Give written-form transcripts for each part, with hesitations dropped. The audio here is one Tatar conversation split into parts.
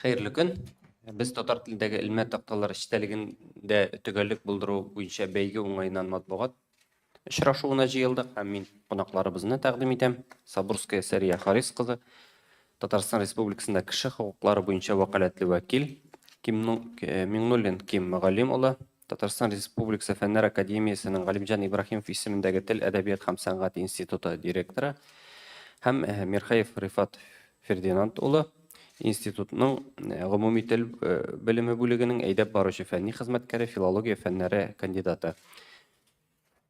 Хәерле көн. Без татар телендәге элмә такталар эчтәлегендә төгәллек булдыру буенча бәйге уңаеннан матбугат очрашуына җыелдык һәм мин кунакларыбызны тәкъдим итәм. Сабурская Сәрия Харис кызы, Татарстан Республикасында кеше хокуклары буенча вәкаләтле вәкил, Миңнуллин Ким Мөгаллим улы, Татарстан Республикасы Фәннәр академиясенең Галимҗан Ибраһимов исемендәге Тел, әдәбият һәм сәнгать институты директоры һәм Мирхәев Рифат Фердинанд улы, институтның гомуми тел белеме бүлегенең әйдәп баручы фәнни хезмәткәре, филология фәннәре кандидаты.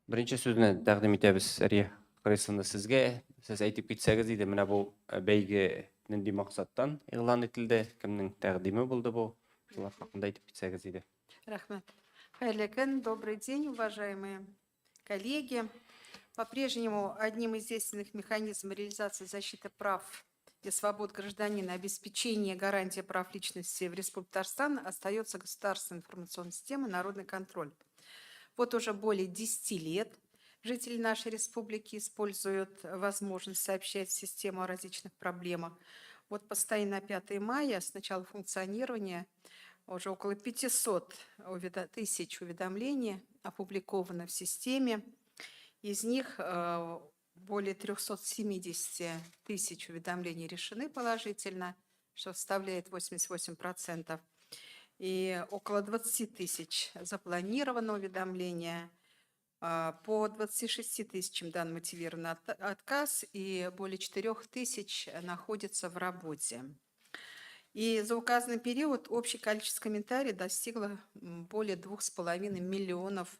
Беренче сүзне тәкъдим итәбез, Сәрия Харисовна, сезгә. Сез әйтеп китсәгез иде, менә бу бәйге нинди максаттан игълан ителде, кемнең тәкъдиме булды бу? Шулар хакында әйтеп китсәгез иде. Рәхмәт. Хәерле көн, добрый день, уважаемые коллеги. По-прежнему одним из действенных механизмов реализации защиты прав и свобод гражданина, обеспечения гарантии прав личности в Республике Татарстан остается государственная информационная система «Народный контроль». Вот уже более 10 лет жители нашей республики используют возможность сообщать в систему о различных проблемах. Вот постоянно на 5 мая с начала функционирования уже около 500 тысяч уведомлений опубликовано в системе. Из них более 370 тысяч уведомлений решены положительно, что составляет 88%. И около 20 тысяч запланировано уведомления. По 26 тысячам дан мотивированный отказ, и более 4 тысяч находятся в работе. И за указанный период общее количество комментариев достигло более 2,5 миллионов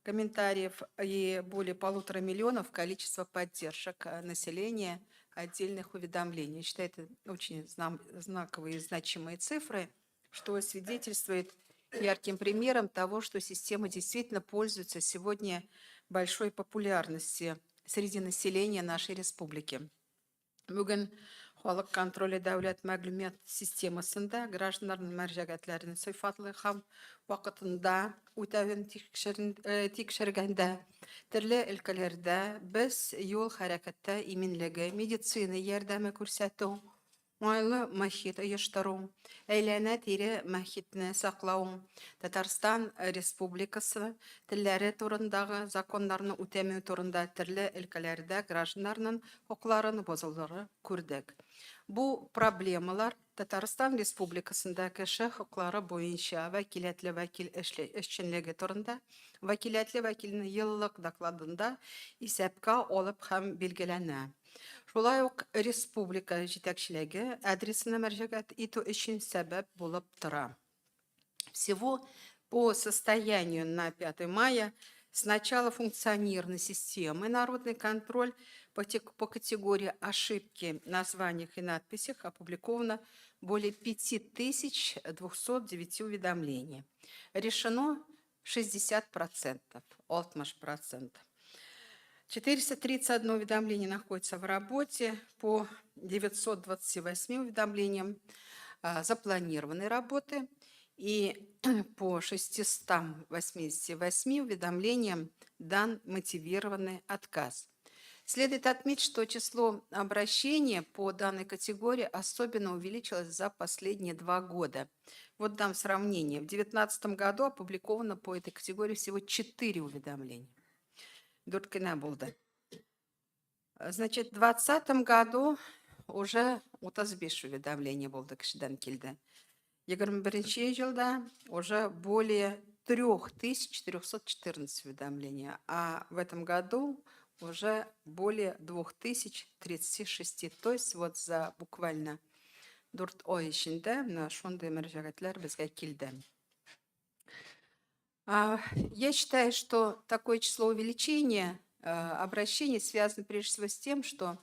комментариев и более 1,5 миллионов количество поддержек населения отдельных уведомлений. Я считаю, это очень знаковые и значимые цифры, что свидетельствует ярким примером того, что система действительно пользуется сегодня большой популярностью среди населения нашей республики. Бүген Халык контроле дәүләт мәгълүмат системасында гражданнарның мөрәҗәгатьләрен сыйфатлы һәм вакытында үтәвен тикшергәндә төрле өлкәләрдә без юл хәрәкәте иминлеге, медицина ярдәме күрсәтү, уңайлы мохит оештыру, әйләнә-тирә мохитне саклау, Татарстан Республикасы телләре турындагы законнарны үтәмәү турында төрле өлкәләрдә гражданнарның хокукларын бозулары күрдек. Бу проблемалар Татарстан Республикасында кеше хокуклары буенча вәкаләтле вәкил эшчәнлеге турында вәкаләтле вәкилнең еллык докладында исәпкә алып һәм билгеләнә. Шулай ук республика җитәкчелеге адресына мөрәҗәгать итү өчен сәбәп булып тора. Всего по состоянию на 5 мая с начала функционирования системы «Народный контроль» по категории ошибки в названиях и надписях опубликовано более 5209 уведомлений. Решено 60%, 60%. 431 уведомление находится в работе. По 928 уведомлениям запланированы работы. И по 688 уведомлениям дан мотивированный отказ. Следует отметить, что число обращений по данной категории особенно увеличилось за последние 2 года. Вот дам сравнение. В 2019 году опубликовано по этой категории всего 4 уведомления. Дүрт кенә булды. Значит, в 2020 году уже 35 уведомлений булды, кешедән килде. 21 елда уже более 3414 уведомлений, а в этом году уже более 2036. То есть вот за буквально 4 ай эчендә менә шундый мөрәҗәгатьләр безгә килде. Я считаю, что такое число увеличения обращений связано прежде всего с тем, что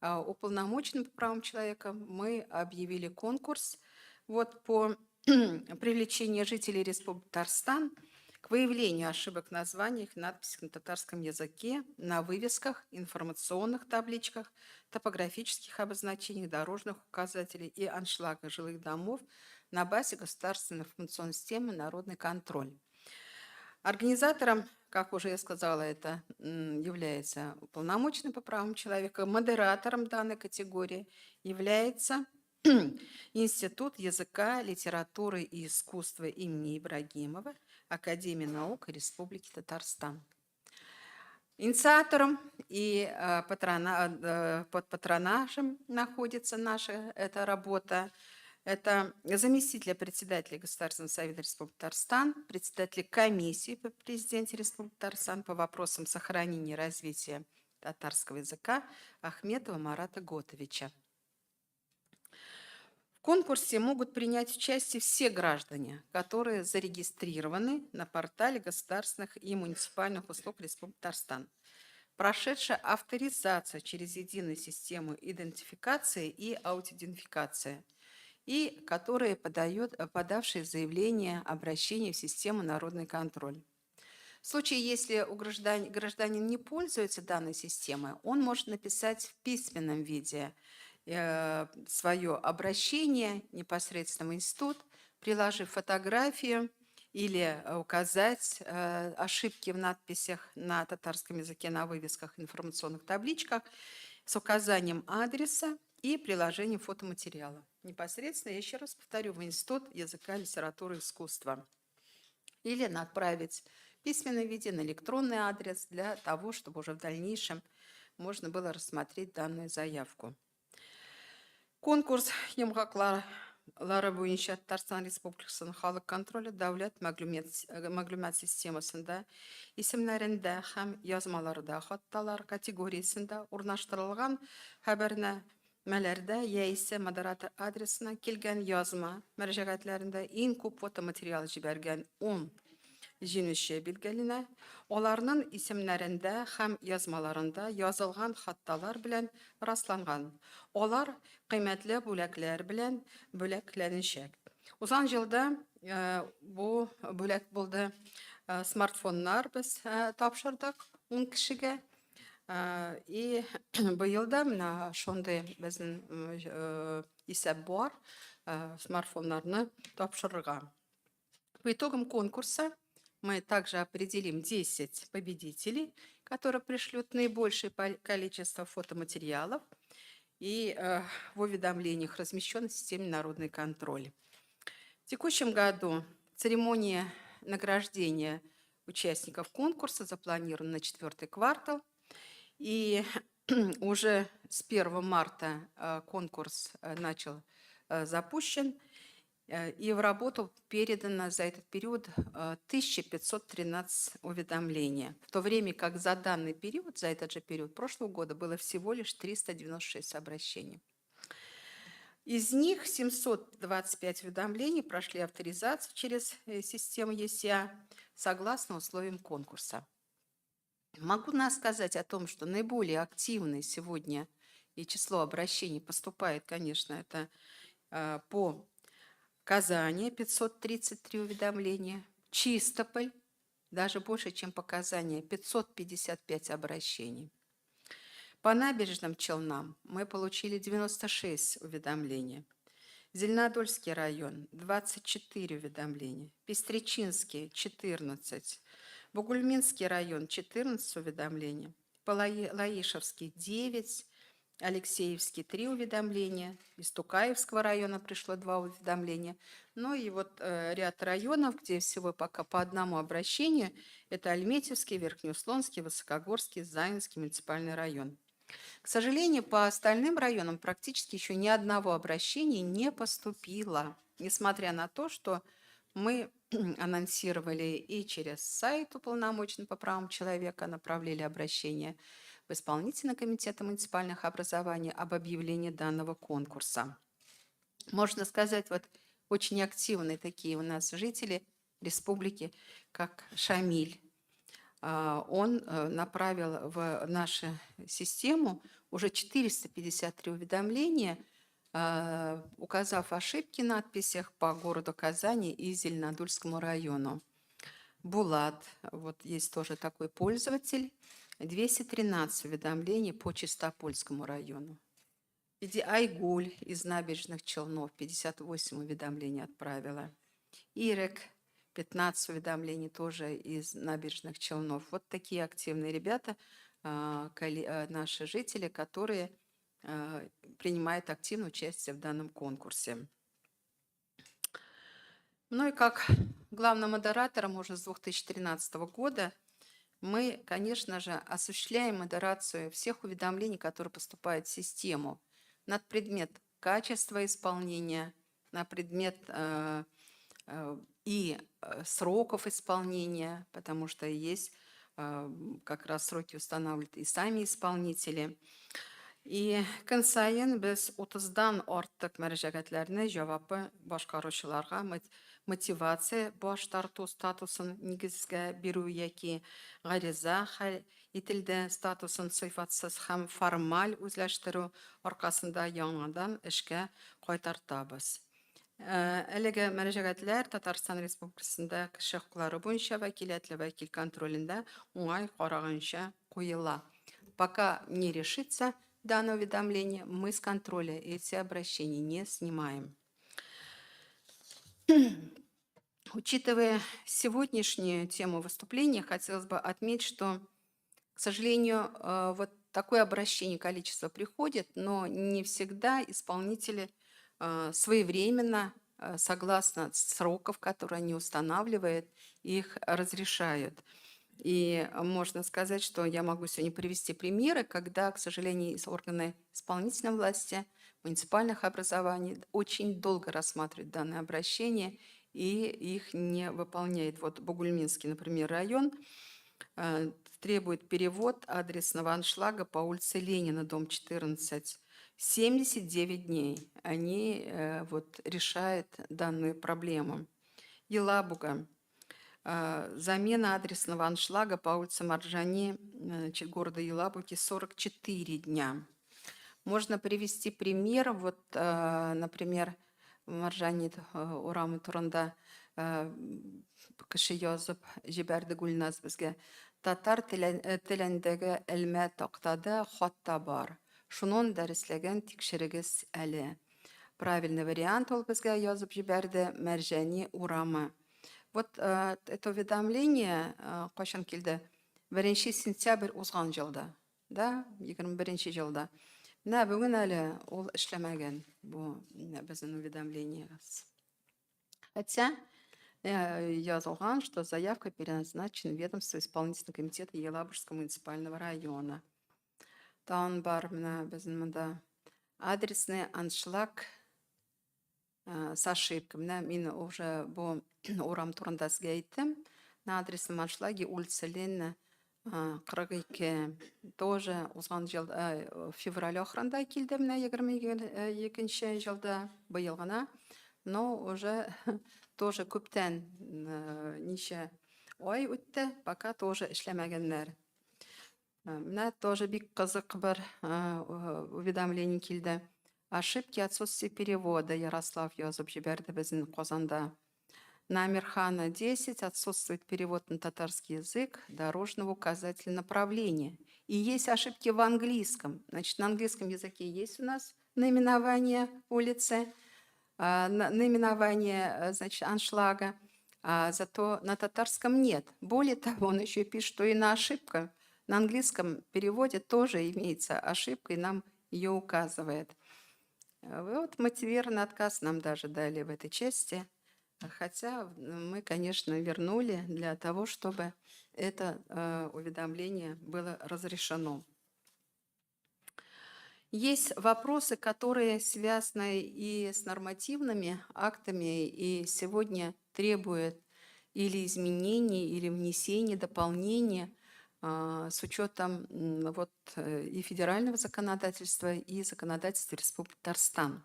уполномоченным по правам человека мы объявили конкурс вот по привлечению жителей Республики Татарстан к выявлению ошибок в названиях и надписях на татарском языке на вывесках, информационных табличках, топографических обозначениях, дорожных указателей и аншлагах жилых домов на базе государственной информационной системы «Народный контроль». Организатором, как уже я сказала, это является уполномоченный по правам человека. Модератором данной категории является Институт языка, литературы и искусства имени Ибрагимова Академии наук Республики Татарстан. Инициатором и под патронажем находится наша эта работа. Это заместитель председателя Государственного совета Республики Татарстан, председатель комиссии по президенте Республики Татарстан по вопросам сохранения и развития татарского языка Ахметова Марата Готовича. В конкурсе могут принять участие все граждане, которые зарегистрированы на портале государственных и муниципальных услуг Республики Татарстан, прошедшие авторизацию через единую систему идентификации и аутентификации и которые подавшие заявление обращение в систему «Народный контроль». В случае, если у гражданин не пользуется данной системой, он может написать в письменном виде свое обращение непосредственно в институт, приложив фотографию или указать ошибки в надписях на татарском языке, на вывесках, информационных табличках с указанием адреса и приложением фотоматериала. Непосредственно, я еще раз повторю, в Институт языка, литературы и искусства. Или направить в письменном виде на электронный адрес для того, чтобы уже в дальнейшем можно было рассмотреть данную заявку. Конкурс йомгаклары буенча Татарстан Республикасының халык контроле дәүләт мәгълүмат системасында исемнәрендә һәм язмаларда хаталар категориясендә урнаштырылган хәбәрнамәләрдә яисә модератор адресына килгән язма мөрәҗәгатьләрендә иң күп фотоматериал җибәргән 10 җиңүче билгеләнә. Аларның исемнәрендә һәм язмаларында язылган хаталар белән расланган. Алар кыйммәтле бүләкләр белән бүләкләнәчәк. Узган елда бу бүләк булды, смартфоннар без тапшырдык 10 кешегә. И быел да менә шундый безнең исәп бар смартфоннарны тапшырырга. По итогам конкурса мы также определим 10 победителей, которые пришлют наибольшее количество фотоматериалов и в уведомлениях размещен в системе «Народный контроль». В текущем году церемония награждения участников конкурса запланирована на четвертый квартал. И уже с 1 марта конкурс начал запущен. И в работу передано за этот период 1513 уведомлений, в то время как за данный период, за этот же период прошлого года было всего лишь 396 обращений. Из них 725 уведомлений прошли авторизацию через систему ЕСИА согласно условиям конкурса. Могу нас сказать о том, что наиболее активный сегодня и число обращений поступает, конечно, это по Казани 533 уведомления, Чистополь даже больше, чем по Казани, 555 обращений. По Набережным Челнам мы получили 96 уведомлений. Зеленодольский район 24 уведомления, Пестречинский 14, Бугульминский район 14 уведомлений, Лаишевский 9, Алексеевский 3 уведомления, из Тукаевского района пришло 2 уведомления. Ну и вот ряд районов, где всего пока по одному обращению, это Альметьевский, Верхнеуслонский, Высокогорский, Заинский муниципальный район. К сожалению, по остальным районам практически еще ни одного обращения не поступило, несмотря на то, что мы анонсировали и через сайт уполномоченного по правам человека, направляли обращение в исполнительный комитет муниципальных образований об объявлении данного конкурса. Можно сказать, вот очень активные такие у нас жители республики, как Шамиль. Он направил в нашу систему уже 453 уведомления, указав ошибки в надписях по городу Казани и Зеленодольскому району. Булат, вот есть тоже такой пользователь, 213 уведомлений по Чистопольскому району. Иди Айгуль из Набережных Челнов 58 уведомлений отправила. Ирек 15 уведомлений тоже из Набережных Челнов. Вот такие активные ребята, наши жители, которые принимает активное участие в данном конкурсе. Ну и как главным модератором уже с 2013 года мы, конечно же, осуществляем модерацию всех уведомлений, которые поступают в систему на предмет качества исполнения, на предмет и сроков исполнения, потому что есть как раз сроки устанавливают и сами исполнители. И көн саен без 30-дан артык мөрәҗәгатьләрне җаваплы башкаручыларга мотивация баш тарту статусын нигезгә бирү яки гариза хәл ителде статусын сыйфатсыз һәм формаль үзләштерү аркасында яңадан эшкә кайтартабыз. Әлеге мөрәҗәгатьләр Татарстан Республикасында кеше хокуклары буенча вәкаләтле вәкил контролендә уңай караганча куела. Пока не решится данное уведомление, мы с контроля эти обращения не снимаем. Учитывая сегодняшнюю тему выступления, хотелось бы отметить, что, к сожалению, вот такое обращение количество приходит, но не всегда исполнители своевременно, согласно сроков, которые они устанавливают, их разрешают. И можно сказать, что я могу сегодня привести примеры, когда, к сожалению, органы исполнительной власти, муниципальных образований очень долго рассматривают данное обращение и их не выполняют. Вот Бугульминский, например, район требует перевод адресного аншлага по улице Ленина, дом 14. 79 дней они вот, решают данную проблему. Елабуга. Замена адресного аншлага по улице Марджани, значит, города Елабуги, 44 дня. Можно привести пример. Вот, например, Марджани урамы турында кеше язып җибәрде Гөлназ безгә. Татар телендәге элмә тактада хата бар. Шуның дөреслеген тикшерегез әле. Правильный вариант ул безгә язып җибәрде Мәрҗани урамы. Вот это уведомление кайчан килде? 1 сентябрь узган елда, да, 21 елда. Менә бүген әле ул эшләмәгән бу безнең уведомление. Хотя язылган, что заявка переназначена в ведомство исполнительного комитета Елабужского муниципального района. Тагын бар менә безнең монда адресный аншлаг с ошибкой. Менә мин уже бу урам турында сезгә әйттем. На адресном аншлаге улица Ленина 42 тоже узган ел февраль ахырында килде менә 22 елда быел гына. Но уже тоже күптән ничә ай үтте, пока тоже эшләмәгәннәр. Менә тоже бик кызык бер уведомление килде. Ошибки, отсутствие перевода. Ярослав язып җибәрде безнең Казанда. На Амирхана 10 отсутствует перевод на татарский язык дорожного указателя направления. И есть ошибки в английском. Значит, на английском языке есть у нас наименование улицы, наименование, значит, аншлага, а зато на татарском нет. Более того, он еще пишет, что и на ошибка. На английском переводе тоже имеется ошибка, и нам ее указывает. Вот мотивированный отказ нам даже дали в этой части. Хотя мы, конечно, вернули для того, чтобы это уведомление было разрешено. Есть вопросы, которые связаны и с нормативными актами, и сегодня требуют или изменений, или внесения, дополнения с учетом вот, и федерального законодательства, и законодательства Республики Татарстан.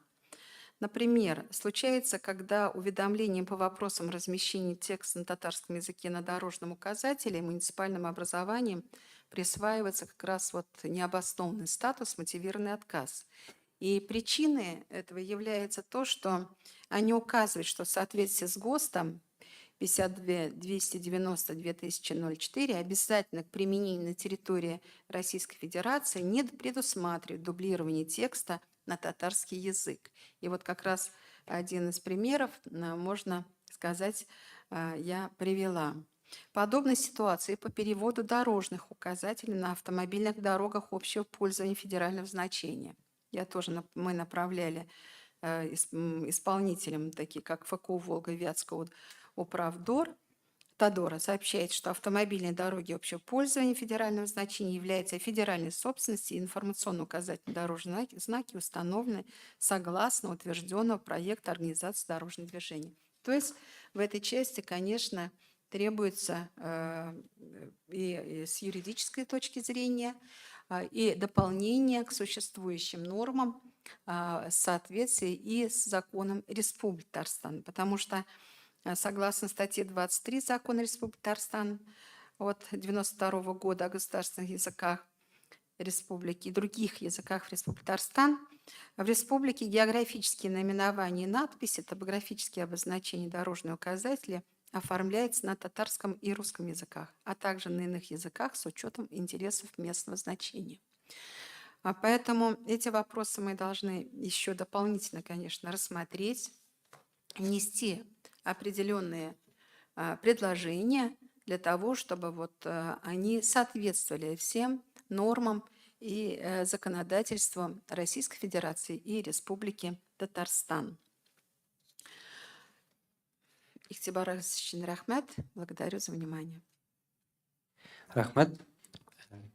Например, случается, когда уведомление по вопросам размещения текста на татарском языке на дорожном указателе муниципальным образованием присваивается как раз вот необоснованный статус, мотивированный отказ. И причиной этого является то, что они указывают, что в соответствии с ГОСТом 52 290 2004 обязательно к применению на территории Российской Федерации не предусматривает дублирование текста на татарский язык. И вот как раз один из примеров, можно сказать, я привела. Подобная ситуация по переводу дорожных указателей на автомобильных дорогах общего пользования федерального значения. Я тоже, мы направляли исполнителям, такие как ФКУ Волго-Вятского управдор, Тодора сообщает, что автомобильные дороги общего пользования федерального значения являются федеральной собственностью и информационно указательные дорожные знаки установлены согласно утвержденного проекта организации дорожного движения. То есть в этой части, конечно, требуется и с юридической точки зрения, и дополнение к существующим нормам в соответствии и с законом Республики Татарстан, потому что согласно статье 23 Закона Республики Татарстан от 1992 года о государственных языках республики и других языках в Республике Татарстан, в республике географические наименования и надписи, топографические обозначения, дорожные указатели оформляются на татарском и русском языках, а также на иных языках с учетом интересов местного значения. Поэтому эти вопросы мы должны еще дополнительно, конечно, рассмотреть, внести определенные предложения для того, чтобы вот они соответствовали всем нормам и законодательству Российской Федерации и Республики Татарстан. Игътибарыгыз өчен рәхмәт. Благодарю за внимание. Рәхмәт.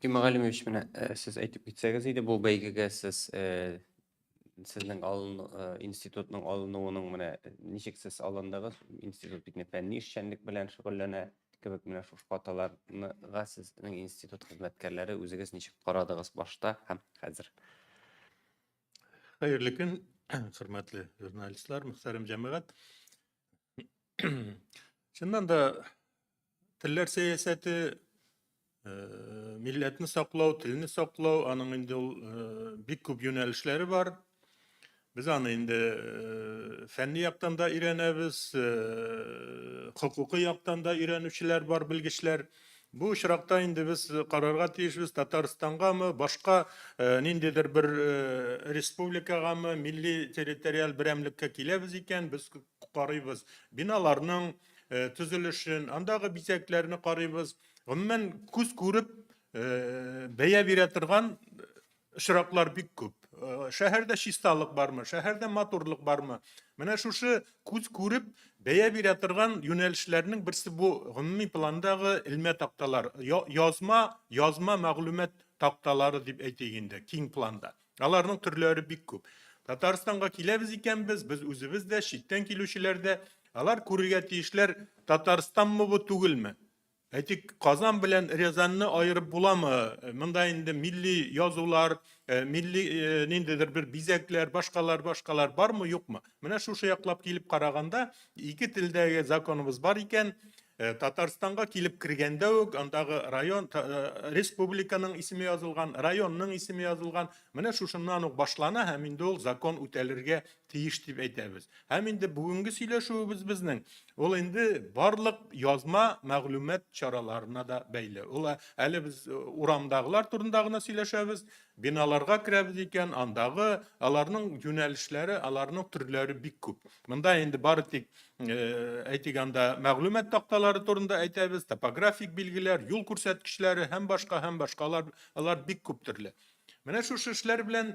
Ким Галимович, менә сез әйтеп китсәгез иде, бу бәйгегә сез сезнең алын институтның алынуының менә ничек сез алындыгыз? Институт бит фәнни эшчәнлек белән шөгыльләнә кебек, менә шушы хаталарга сезнең институт хезмәткәрләре үзегез ничек карадыгыз башта һәм хәзер? Хәерле көн, хөрмәтле журналистлар, мөхтәрәм җәмәгать. Чыннан да телләр сәясәте, милләтне саклау, телне саклау, аның инде ул бик күп юнәлешләре бар. Без аны инде фәнни яктан да өйрәнәбез, хокукый яктан да өйрәнүчеләр бар, белгечләр. Бу очракта инде без карарга тиешбез, Татарстангамы, башка ниндидер бер республикагамы, милли территориаль берәмлеккә киләбез икән, без карыйбыз биналарның төзелешен, андагы бизәкләрне карыйбыз. Гомумән, күз күреп бәя бирә торган очраклар бик күп. Шәһәрдә чисталык бармы, шәһәрдә матурлык бармы? Менә шушы күз күреп бәя бирә торган юнәлешләрнең берсе бу гомуми пландагы элмә такталар, язма мәгълүмат такталары дип әйтик инде, киң планда. Аларның төрләре бик күп. Татарстанга киләбез икән без, без үзебез дә, читтән килүчеләр дә, алар күрергә тиешләр, Татарстанмы бу, түгелме? Әйтик, Казан белән Рязанны аерып буламы? Монда инде милли язулар, милли ниндидер бер бизәкләр, башкалар, башкалар бармы, юкмы? Менә шушы яклап килеп караганда, ике телдәге законыбыз бар икән, Татарстанга килеп кергәндә үк андагы район, республиканың исеме язылган, районның исеме язылган. Менә шушыннан ук башлана һәм инде ул закон үтәлергә тиеш дип әйтәбез. Һәм инде бүгенге сөйләшүебез безнең ул инде барлык язма мәгълүмат чараларына да бәйле. Ул әле без урамдагылар турында гына сөйләшәбез, биналарга керәбез икән, андагы аларның юнәлешләре, аларның төрләре бик күп. Монда инде бары тик әйтик анда мәгълүмат такталары турында әйтәбез, топографик билгеләр, юл күрсәткечләре һәм башка һәм башкалар, алар бик күп төрле. Менә шушы эшләр белән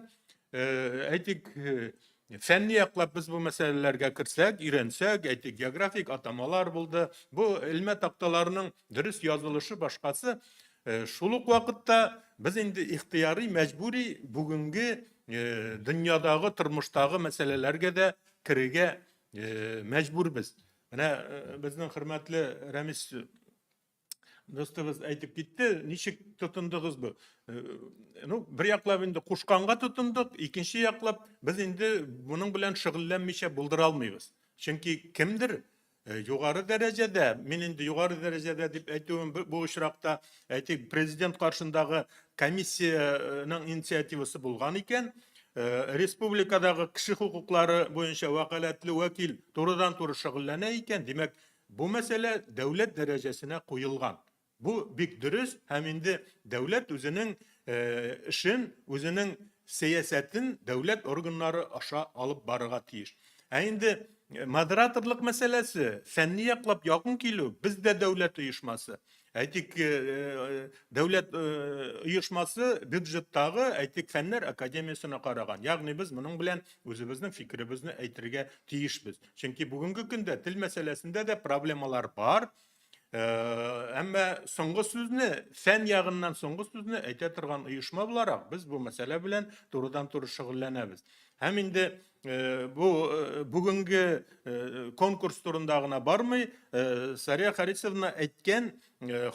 әйтик фәнни яклап без бу мәсьәләләргә керсәк, өйрәнсәк, әйтик, географик атамалар булды, бу элмә такталарының дөрес язылышы башкасы, шул ук вакытта без инде ихтыяри, мәҗбүри бүгенге дөньядагы, тормыштагы мәсьәләләргә дә керергә мәҗбүрбез. Менә безнең хөрмәтле Рәмис дустыбыз әйтеп китте, ничек тотындыгыз бу? Ну, бер яклап инде кушканга тотындык, икенче яклап без инде моның белән шөгыльләнмичә булдыра алмыйбыз. Чөнки кемдер югары дәрәҗәдә, мин инде югары дәрәҗәдә дип әйтүем бу очракта, әйтик, президент каршындагы комиссиянең инициативасы булган икән, республикадагы кеше хокуклары буенча вәкаләтле вәкил турыдан-туры шөгыльләнә икән, димәк, бу мәсьәлә дәүләт дәрәҗәсенә куелган. Бу бик дөрес һәм инде дәүләт үзенең эшен, үзенең сәясәтен дәүләт органнары аша алып барырга тиеш. Ә инде модераторлык мәсьәләсе, фәнни яклап якын килү, без дә дәүләт оешмасы. Әйтик, дәүләт оешмасы бюджеттагы, әйтик, фәннәр академиясенә караган. Ягъни без моның белән үзебезнең фикеребезне әйтергә тиешбез. Чөнки бүгенге көндә тел мәсьәләсендә дә проблемалар бар. Әмма соңгы сүзне, фән ягыннан соңгы сүзне әйтә торган оешма буларак, без бу мәсьәлә белән турыдан-туры шөгыльләнәбез. Һәм инде бу бүгенге конкурс турында гына бармый, Сария Харисовна әйткән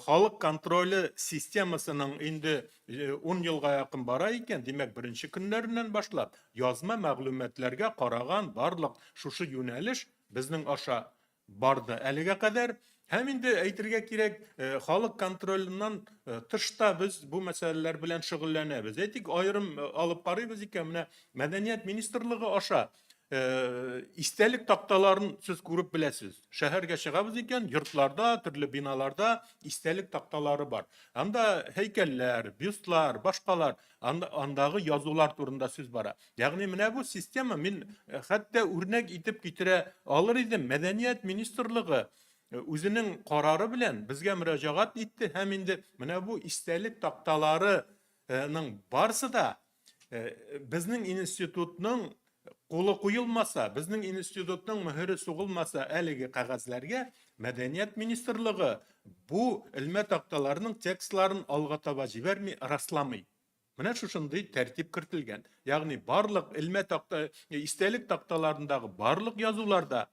халык контроле системасының инде 10 елга якын бара икән, димәк, беренче көннәреннән башлап язма мәгълүматларга караган барлык шушы юнәлеш безнең аша барды әлегә кадәр. Һәм инде әйтергә кирәк, э, халык контроленнан э, тыш та без бу мәсьәләләр белән шөгыльләнәбез. Әйтик, аерым э, алып карыйбыз икән, менә Мәдәният министрлыгы аша истәлек такталарын сез күреп беләсез. Шәһәргә чыгабыз икән, йортларда, төрле биналарда истәлек такталары бар. Анда һәйкәлләр, бюстлар, башкалар, анда, андагы язулар турында сүз бара. Ягъни менә бу система мин э, хәтта үрнәк итеп китерә алыр идем. Мәдәният министрлыгы э, үзенең карары белән безгә мөрәҗәгать итте һәм инде менә бу истәлек такталарының барысы да э, безнең институтның кулы куелмаса, безнең институтның мөһере сугылмаса әлеге кәгазьләргә Мәдәният министрлыгы бу элмә такталарның текстларын алга таба җибәрми, расламый. Менә шушындый тәртип кертелгән. Ягъни барлык элмә такта, истәлек такталарындагы барлык язуларда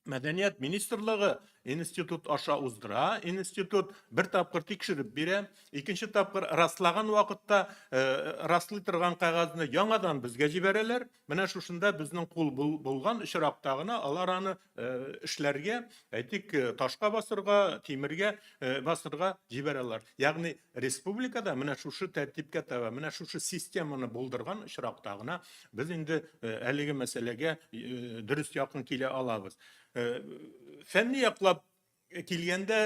Мәдәният министрлыгы институт аша уздыра, институт бер тапкыр тикшереп бирә, икенче тапкыр раслаган вакытта э, раслый торган кәгазьне яңадан безгә җибәрәләр. Менә шушында безнең кул булган очракта гына алар аны э, эшләргә, әйтик, э, ташка басырга, тимергә басырга җибәрәләр. Ягъни Республикада менә шушы тәртипкә таба, менә шушы системаны булдырган очракта гына без инде э, әлеге мәсьәләгә э, дөрес якын килә алабыз. Э, фәнни яклап килгәндә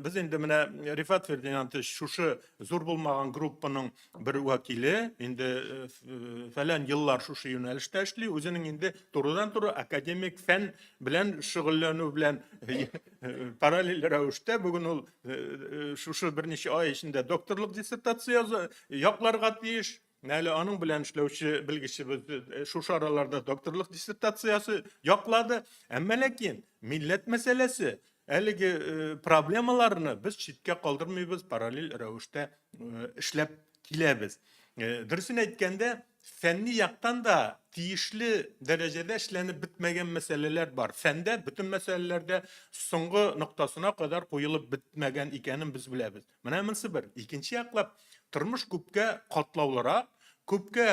без инде менә Рифат Фердинандович шушы зур булмаган группаның бер вәкиле, инде фәлән еллар шушы юнәлештә эшли, үзенең инде турыдан-туры академик фән белән шөгыльләнү белән параллель рәвештә бүген ул шушы берничә ай эчендә докторлык диссертация якларга тиеш. Әле аның белән эшләүче белгечебез шушы араларда докторлык диссертациясе яклады. Әмма ләкин милләт мәсьәләсе әлеге проблемаларны без читкә калдырмыйбыз, параллель рәвештә эшләп киләбез. Дөресен әйткәндә, фәнни яктан да тиешле дәрәҗәдә эшләнеп бетмәгән мәсьәләләр бар. Фәндә бөтен мәсьәләләрдә соңгы ноктасына кадәр куелып бетмәгән икәнен без беләбез. Менә монысы бер. Икенче яклап, тормыш күпкә катлаулырак, күпкә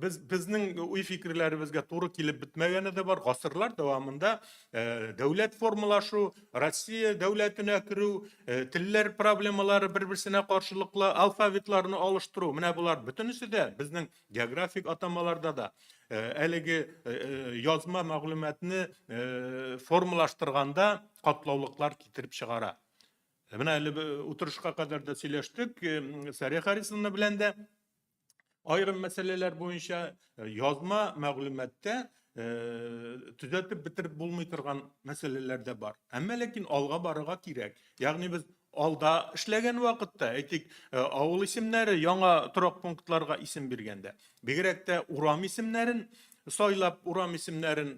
без безнең уй-фикерләребезгә туры килеп бетмәгәне дә бар. Гасырлар дәвамында дәүләт формалашу, Россия дәүләтенә керү, телләр проблемалары бер-берсенә каршылыклы, алфавитларны алыштыру, менә болар бөтенесе дә безнең географик атамаларда да әлеге язма мәгълүматны формалаштырганда катлаулыклар китереп чыгара. Менә әле утырышка кадәр дә сөйләштек Сәрия Харисовна белән дә. Аерым мәсьәләләр буенча язма мәгълүматта төзәтеп бетереп булмый торган мәсьәләләр дә бар. Әмма ләкин алга барырга кирәк. Ягъни без алда эшләгән вакытта, әйтик, авыл исемнәре яңа торак пунктларга исем биргәндә, бигрәк тә урам исемнәрен сайлап, урам исемнәрен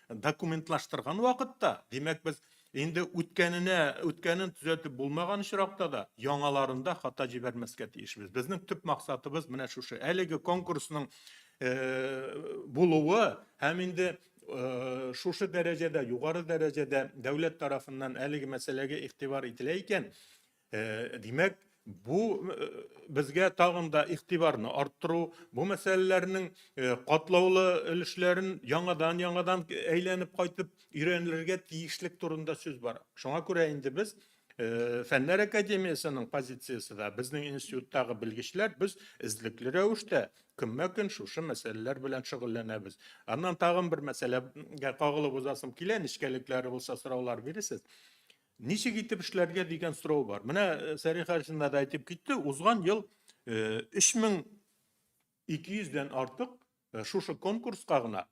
документлаштырган вакытта, димәк, без Инде үткәненә, үткәнен төзәтеп булмаган очракта да, яңаларында хата җибәрмәскә тиешбез. Безнең төп максатыбыз менә шушы. Әлеге конкурсның э, булуы һәм инде э, шушы дәрәҗәдә, югары дәрәҗәдә дәүләт тарафыннан әлеге мәсьәләгә игътибар ителә икән, Э, димәк, бу э, безгә тагын да игътибарны арттыру, бу мәсьәләләрнең э, катлаулы өлешләрен яңадан-яңадан әйләнеп кайтып өйрәнелергә тиешлек турында сүз бара. Шуңа күрә инде без Фәннәр академиясенең позициясе дә, безнең институттагы белгечләр без эзлекле рәвештә көнмә-көн шушы мәсьәләләр белән шөгыльләнәбез. Аннан тагын бер мәсьәләгә кагылып узасым килә, нечкәлекләре булса сораулар бирерсез. Ничек итеп эшләргә дигән сорау бар. Менә э, Сәрия Харисовна да әйтеп китте, узган ел 3200 дән артык шушы конкурска гына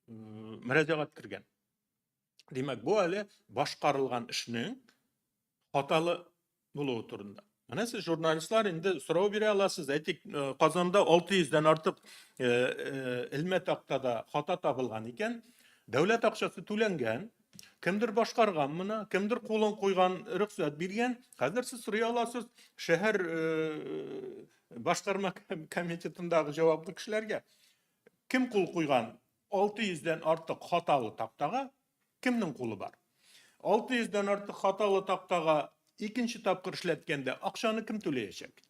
мөрәҗәгать кергән. Димәк, бу әле башкарылган эшнең хаталы булуы турында. Менә сез журналистлар инде сорау бирә аласыз. Әйтик, Казанда 600 дән артык элмә тактада хата табылган икән, дәүләт акчасы түләнгән, кемдер башкарган моны, кемдер кулын куйган, рөхсәт биргән. Хәзер сез сорый аласыз шәһәр башкарма комитетындагы җаваплы кешеләргә. Кем кул куйган 600 дән артык хаталы тактага кемнең кулы бар? 600 дән артык хаталы тактага икенче тапкыр эшләткәндә акчаны кем түләячәк?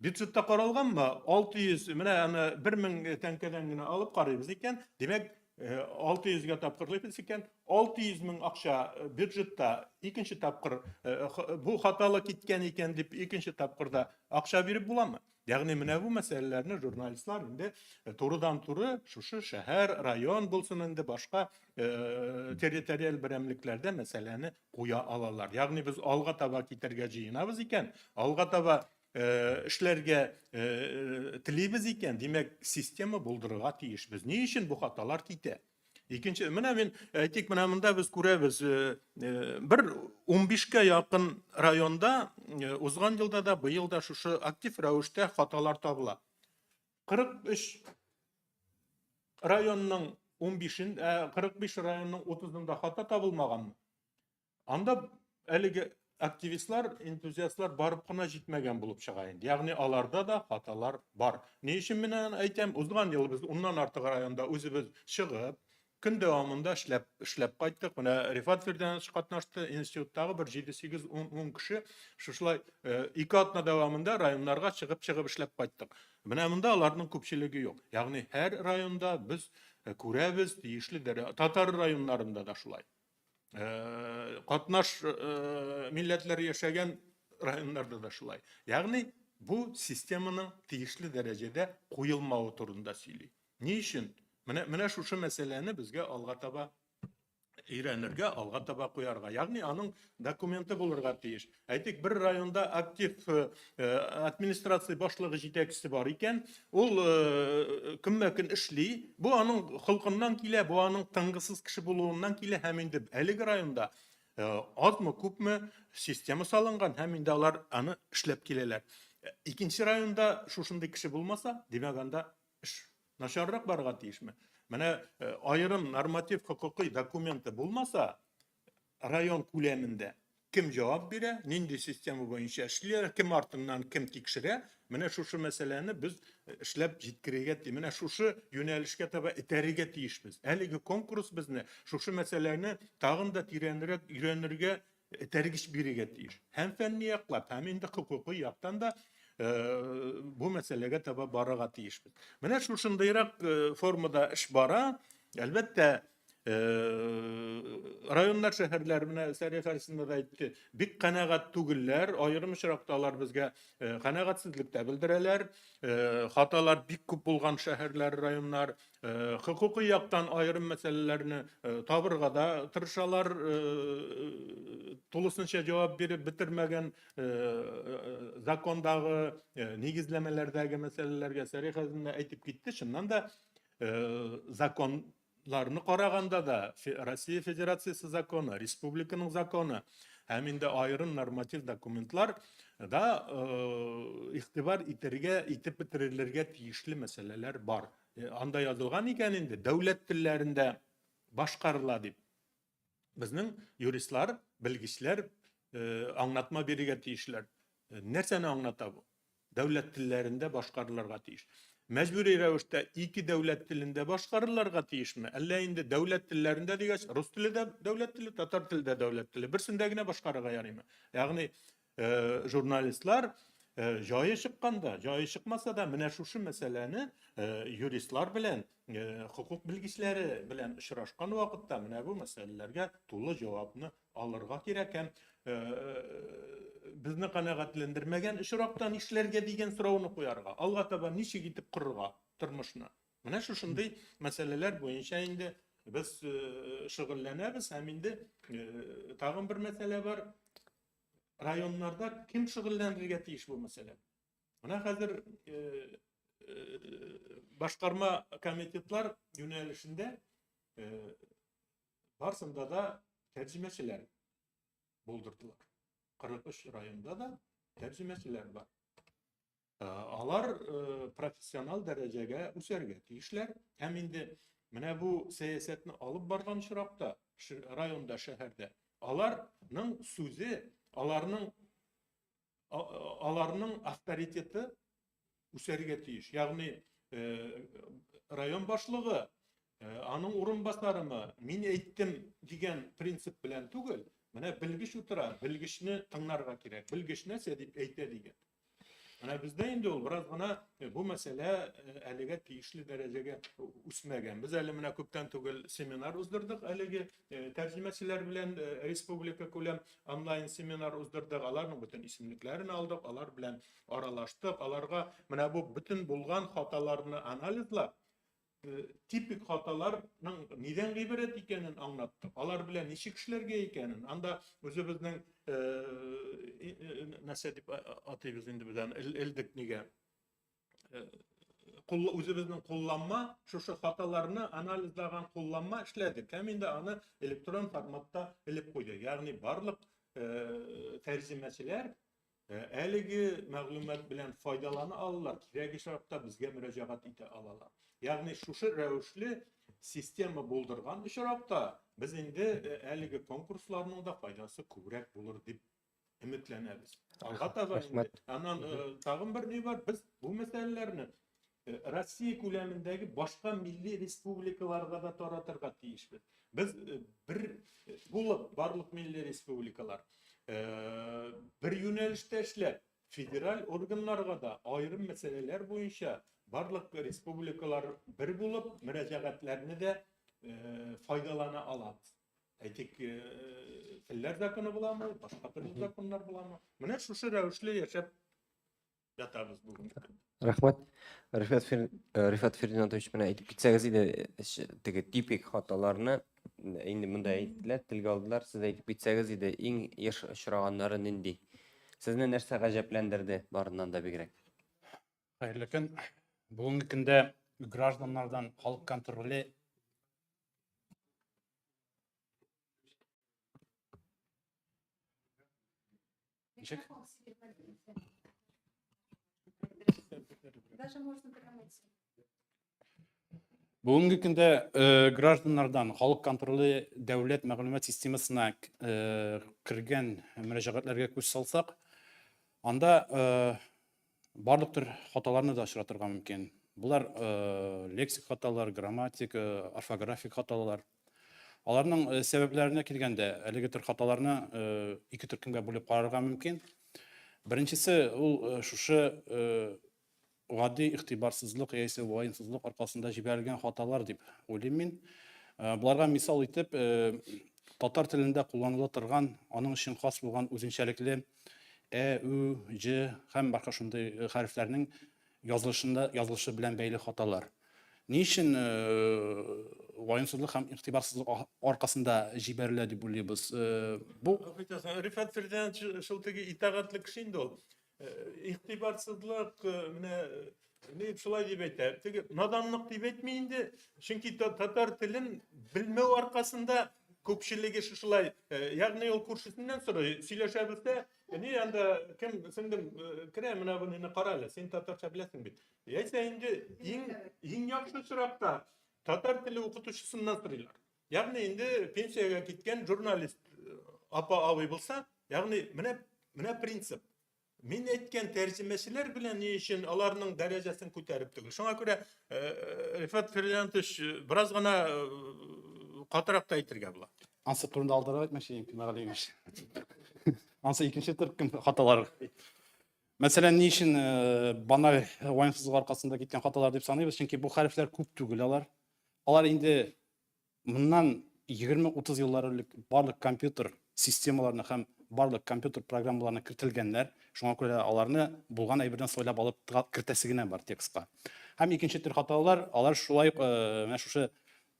Бюджетта каралганмы? 600, менә аны 1000 тәңкәдән генә алып карыйбыз икән, димәк, 600гә тапкырлыйбыз икән, 600 мең акча бюджетта икенче тапкыр бу хаталы киткән икән дип икенче тапкырда акча биреп буламы? Ягъни менә бу мәсьәләләрне журналистлар инде турыдан-туры шушы шәһәр, район булсын инде башка территориаль берәмлекләрдә мәсьәләне куя алалар. Ягъни без алга таба китәргә җыенабыз икән, алга таба эшләргә телибез икән, димәк, система булдырырга тиешбез. Ни өчен бу хаталар китә? Икенче, менә мин әйтик, менә монда без күрәбез, бер 15-кә якын районда узган елда да, быел да шушы актив рәвештә хаталар табыла. 43 районның 15-ен, 45 районның 30-ында хата табылмаганмы? Анда әлеге активистлар, энтузиастлар барып кына җитмәгән булып чыга инде. Ягъни аларда да хаталар бар. Ни өчен мин аны әйтәм? Узган ел без уннан артык районда үзебез чыгып, көн дәвамында эшләп эшләп кайттык. Менә Рифат Фирдәнович катнашты, институттагы бер 7, 8, 10, 10 кеше шушылай ике атна дәвамында районнарга чыгып-чыгып эшләп кайттык. Менә монда аларның күпчелеге юк. Ягъни һәр районда без күрәбез тиешле дәрә татар районнарында да шулай. Катнаш милләтләр яшәгән районнарда да шулай. Ягъни бу системаның тиешле дәрәҗәдә куелмавы турында сөйли. Ни өчен? Менә менә шушы мәсьәләне безгә алга таба өйрәнергә, алга таба куярга. Ягъни аның документы булырга тиеш. Әйтик, бер районда актив администрация башлыгы җитәкчесе бар икән, ул көнмә-көн эшли. Бу аның холкыннан килә, бу аның тынгысыз кеше булуыннан килә һәм инде әлеге районда азмы күпме система салынган һәм инде алар аны эшләп киләләр. Икенче районда шушындый кеше булмаса, димәк, анда эш начаррак барырга тиешме? Менә аерым норматив хокукый документы булмаса, район күләмендә кем җавап бирә, нинди система буенча эшлиләр, кем артыннан кем тикшерә, менә шушы мәсьәләне без эшләп җиткерергә, менә шушы юнәлешкә таба этәрергә тиешбез. Әлеге конкурс безне шушы мәсьәләне тагын да тирәнрәк өйрәнергә этәргеч бирергә тиеш. Һәм фәнни яклап, һәм инде хокукый яктан да бу мәсьәләгә таба барырга тиешбез. Менә шушындыйрак формада эш бара. Әлбәттә, районнар, шәһәрләр, менә Сәрия Фәрисовна да әйтте, бик канәгать түгелләр, аерым очракта алар безгә канәгатьсезлек тә белдерәләр. Хаталар бик күп булган шәһәрләр, районнар, хокукый яктан аерым мәсьәләләрне табырга да тырышалар, тулысынча җавап биреп бетермәгән закондагы, нигезләмәләрдәге мәсьәләләргә Сәрия хәзрәт әйтеп китте, чыннан да закон ларны караганда да Россия Федерациясе законы, республиканың законы һәм инде аерым норматив документлар да игътибар итәргә, итеп бетерелергә тиешле мәсьәләләр бар. Анда язылган икән инде дәүләт телләрендә башкарыла дип. Безнең юристлар, белгечләр аңлатма бирергә тиешләр. Нәрсәне аңлата бу? Дәүләт телләрендә башкарылырга тиеш. Мәҗбүри рәвештә ике дәүләт телендә башкарылырга тиешме? Әллә инде дәүләт телләрендә дигәч, рус теле дә дәүләт теле, татар теле дә дәүләт теле. Берсендә генә башкарырга ярыймы? Ягъни журналистлар җае чыкканда, җае чыкмаса да, менә шушы мәсьәләне юристлар белән, хокук белгечләре белән очрашкан вакытта менә бу мәсьәләләргә тулы җавапны алырга кирәк һәм безне канәгатьләндермәгән очракта нишләргә дигән сорауны куярга, алга таба ничек итеп корырга тормышны. Менә шушындый мәсьәләләр буенча инде без шөгыльләнәбез һәм инде тагын бер мәсьәлә бар. Районнарда кем шөгыльләнергә тиеш бу мәсьәлә? Менә хәзер Башкарма комитетлар юнәлешендә барсында да тәрҗемәчеләр булдырдылар. 43 районда да тәрҗемәчеләр бар. Алар профессионал дәрәҗәгә үсәргә тиешләр. Һәм инде менә бу сәясәтне алып барган очракта районда, шәһәрдә аларның сүзе, аларның авторитеты үсәргә тиеш. Ягъни район башлыгы, аның урынбасарымы, мин әйттем дигән принцип белән түгел, менә белгеч утыра, белгечне тыңларга кирәк. Белгеч нәрсә дип әйтә дигән. Менә бездә инде ул бераз гына бу мәсьәлә әлегә тиешле дәрәҗәгә үсмәгән. Без әле менә күптән түгел семинар уздырдык әлеге тәрҗемәчеләр белән республика күләм онлайн семинар уздырдык. Аларның бөтен исемлекләрен алдык, алар белән аралаштык. Аларга менә бу бөтен булган хаталарны анализлап, типик хаталарның нидән гыйбарәт икәнен аңлаттык. Алар белән ничек эшләргә икәнен. Анда үзебезнең нәрсә дип атыйбыз инде без аны, элдек нигә? Үзебезнең кулланма, шушы хаталарны анализлаган кулланма эшләдек. Һәм инде аны электрон форматта элеп куйдык. Ягъни барлык тәрҗемәчеләр әлеге мәгълүмат белән файдалана алалар, кирәк очракта безгә мөрәҗәгать итә алалар. Ягъни шушы рәвешле система булдырган очракта без инде әлеге конкурсларның да файдасы күбрәк булыр дип өметләнәбез. Алга таба инде. Аннан тагын бер ни бар, без бу мәсьәләләрне Россия күләмендәге башка милли республикаларга да таратырга тиешбез. Без бер булып барлык милли республикалар бер юнәлештә эшләп, федераль органнарга да аерым мәсьәләләр буенча барлык республикалар бер булып мөрәҗәгатьләрне дә файдалана алабыз. Әйтик, телләр законы буламы, башка төрле законнар буламы? Менә шушы рәвешле яшәп ятабыз бүгенге көндә. Рәхмәт. Рифат Фердинандович, менә әйтеп китсәгез иде, теге типик хаталарны инде монда әйттеләр, телгә алдылар. Сез әйтеп китсәгез иде, иң еш очраганнары нинди? Сезне нәрсә гаҗәпләндерде барыннан да бигрәк? Хәерле көн. Бүгенге көндә гражданнардан халык контроле Ничек? Даже можно прямо идти. Бүгенге көндә гражданнардан халык контроле дәүләт мәгълүмат системасына кергән мөрәҗәгатьләргә күз салсак, анда барлык төр хаталарны да очратырга мөмкин. Болар лексик хаталар, грамматик, орфографик хаталар. Аларның сәбәпләренә килгәндә, әлеге төр хаталарны ике төркемгә бүлеп карарга мөмкин. Беренчесе ул шушы гади игътибарсызлык яисә ваемсызлык аркасында җибәрелгән хаталар дип уйлыйм мин. Боларга мисал итеп, татар телендә кулланыла торган, аның өчен хас булган үзенчәлекле ә, ү, җ һәм башка шундый хәрефләрнең язылышында язылышы белән бәйле хаталар. Ни өчен ваемсызлык һәм игътибарсызлык аркасында җибәрелә дип уйлыйбыз? Бу Рифат Фердинандович шул теге итагатьле кеше инде ул. Игътибарсызлык, менә ни шулай дип әйтә. Теге наданлык дип әйтми инде, чөнки татар телен белмәү аркасында күпчелеге шушылай, ягъни ул күршесеннән сорый, сөйләшә белсә, ни анда кем сеңдем керә, менә буны кара әле, син татарча беләсең бит. Яисә инде иң иң яхшы очракта татар теле укытучысыннан сорыйлар. Ягъни инде пенсиягә киткән журналист апа абый булса, ягъни менә менә принцип. Мин әйткән тәрҗемәчеләр белән ни өчен аларның дәрәҗәсен күтәреп түгел. Шуңа күрә Рифат Фердинандович бераз гына катырак та әйтергә була. Ансы турында алдарак әйтмәкче идем, Тимергалиевич. Ансы икенче төркем хаталар. Мәсәлән, ни өчен баналь ваемсызлык аркасында киткән хаталар дип саныйбыз? Чөнки бу хәрефләр күп түгел алар. Алар инде моннан 20-30 еллар элек барлык компьютер системаларына һәм барлык компьютер программаларына кертелгәннәр. Шуңа күрә аларны булган әйбердән сайлап алып кертәсе генә бар текстка. Һәм икенче төр хаталар, алар шулай ук менә шушы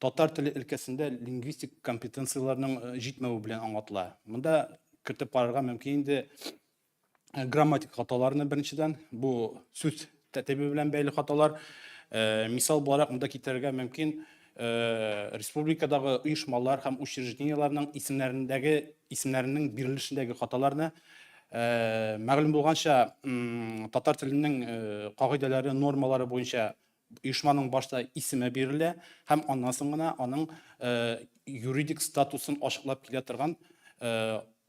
татар теле өлкәсендә лингвистик компетенцияләрнең җитмәве белән аңлатыла. Монда кертеп карарга мөмкин инде грамматик хаталарны беренчедән, бу сүз тәртибе белән бәйле хаталар. Мисал буларак монда китерергә мөмкин республикадагы оешмалар һәм учреждениеләрнең исемнәрендәге исемнәренең бирелешендәге хаталарны. Мәгълүм булганча, татар теленең кагыйдәләре, нормалары буенча оешманың башта исеме бирелә һәм аннан соң гына аның юридик статусын ачыклап килә торган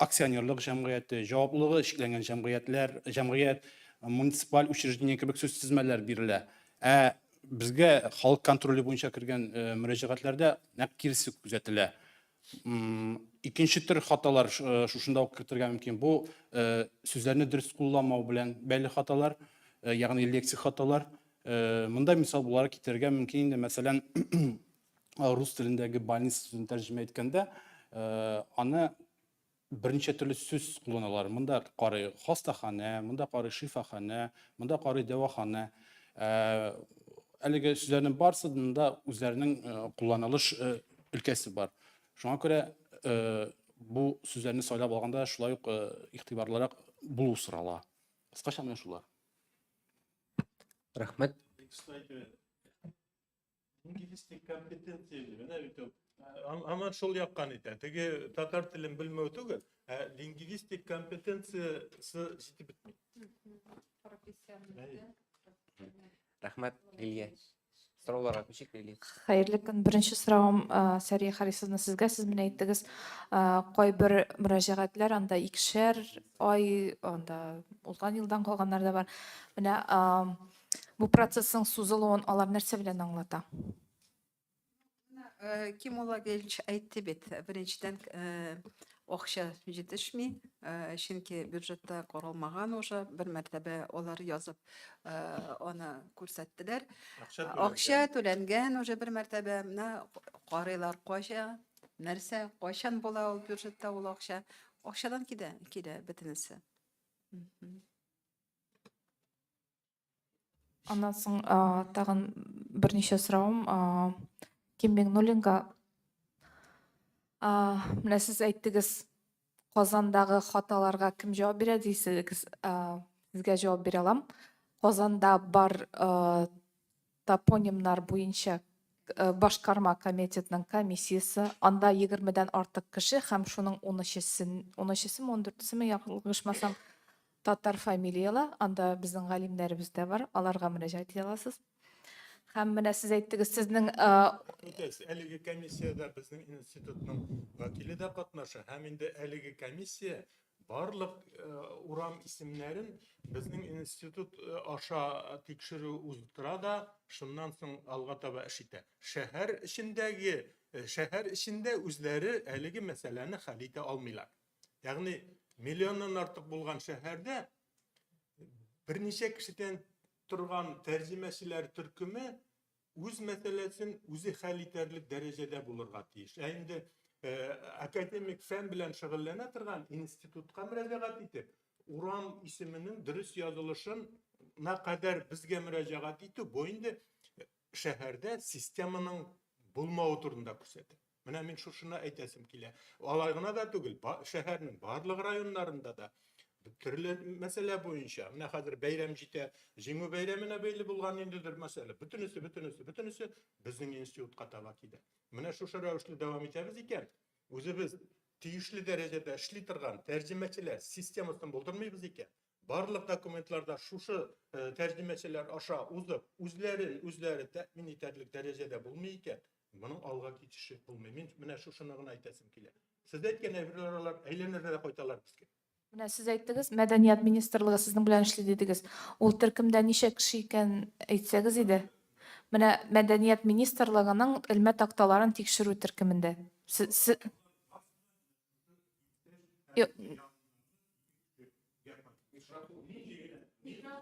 акционерлык җәмгыяте, җаваплылыгы чикләнгән җәмгыятьләр, җәмгыять, муниципаль учреждение кебек сүзтезмәләр бирелә. Ә безгә халык контроле буенча кергән мөрәҗәгатьләрдә нәкъ киресе күзәтелә. Икенче төр хаталар шушында ук кертергә мөмкин. Бу сүзләрне дөрес кулланмау белән бәйле хаталар, ягъни лексик хаталар. Монда мисал буларак китерергә мөмкин инде, мәсәлән, рус телендәге больница сүзен тәрҗемә иткәндә, аны берничә төрле сүз кулланалар. Монда карый хастаханә, монда карый шифаханә, монда карый дәваханә. Әлеге сүзләрнең барысында үзләренең кулланылыш өлкәсе бар. Шуңа күрә бу сүзләрне сайлап алганда шулай ук игътибарлырак булу сорала. Кыскача менә шулар. Рәхмәт. Лингвистик компетенция менә бит ул. Һаман шул якка нитә. Теге татар телен белмәү түгел, ә лингвистик компетенциясе җитеп бетми. Рәхмәт, Лилия. Сорауларга күчик, Лилия. Хәерле көн. Беренче соравым Сәрия Харисовна сезгә. Сез менә әйттегез, кайбер мөрәҗәгатьләр анда икешәр ай, анда узган елдан калганнар да бар. Менә бу процессның сузылуын алар нәрсә белән аңлата? Ким Ильич әйтте бит, беренчедән, акча җитешми, чөнки бюджетта каралмаган уже, бер мәртәбә алар язып аны күрсәттеләр. Акча түләнгән уже бер мәртәбә, менә карыйлар кайча, нәрсә, кайчан була ул бюджетта ул акча. Акчадан килә, килә бөтенесе. Аннан соң тагын берничә соравым Ким Миңнуллинга. Менә сез әйттегез, Казандагы хаталарга кем җавап бирә дисегез, сезгә җавап бирә алам. Казанда бар топонимнар буенча башкарма комитетның комиссиясе, анда 20-дән артык кеше һәм шуның 13-сен, 13-семе, 14-семе, ялгышмасам, татар фамилияле, анда безнең галимнәребез дә бар, аларга мөрәҗәгать итә аласыз. Һәм менә сез әйттегез, сезнең Әлеге комиссиядә безнең институтның вәкиле дә катнаша, һәм инде әлеге комиссия барлык урам исемнәрен безнең институт аша тикшерү уздыра да, шуннан соң алга таба эш итә. Шәһәр эчендәге, шәһәр эчендә үзләре әлеге мәсьәләне хәл итә алмыйлар. Ягъни миллионнан артык булган шәһәрдә берничә кешедән торган тәрҗемәчеләр төркеме үз мәсьәләсен үзе хәл итәрлек дәрәҗәдә булырга тиеш. Ә инде академик фән белән шөгыльләнә торган институтка мөрәҗәгать итеп, урам исеменең дөрес язылышын на кадәр безгә мөрәҗәгать итү, бу инде шәһәрдә системаның булмавы турында күрсәтә. Менә мин шушыны әйтәсем килә. Алай гына да түгел, шәһәрнең барлык районнарында да төрле мәсьәлә буенча, менә хәзер бәйрәм җитә, Җиңү бәйрәменә бәйле булган ниндидер мәсьәлә, бөтенесе, бөтенесе, бөтенесе безнең институтка таба килә. Менә шушы рәвешле дәвам итәбез икән, үзебез тиешле дәрәҗәдә эшли торган тәрҗемәчеләр системасын булдырмыйбыз икән, барлык документларда шушы тәрҗемәчеләр аша узып, үзләрен үзләре тәэмин итәрлек дәрәҗәдә булмый икән, моның алга китеше булмый. Мин менә шушыны гына әйтәсем килә. Сез әйткән әйберләр алар әйләнергә дә кайталар безгә. Менә сез әйттегез, Мәдәният министрлыгы сезнең белән эшли дидегез. Ул төркемдә ничә кеше икән әйтсәгез иде. Менә Мәдәният министрлыгының элмә такталарын тикшерү төркемендә.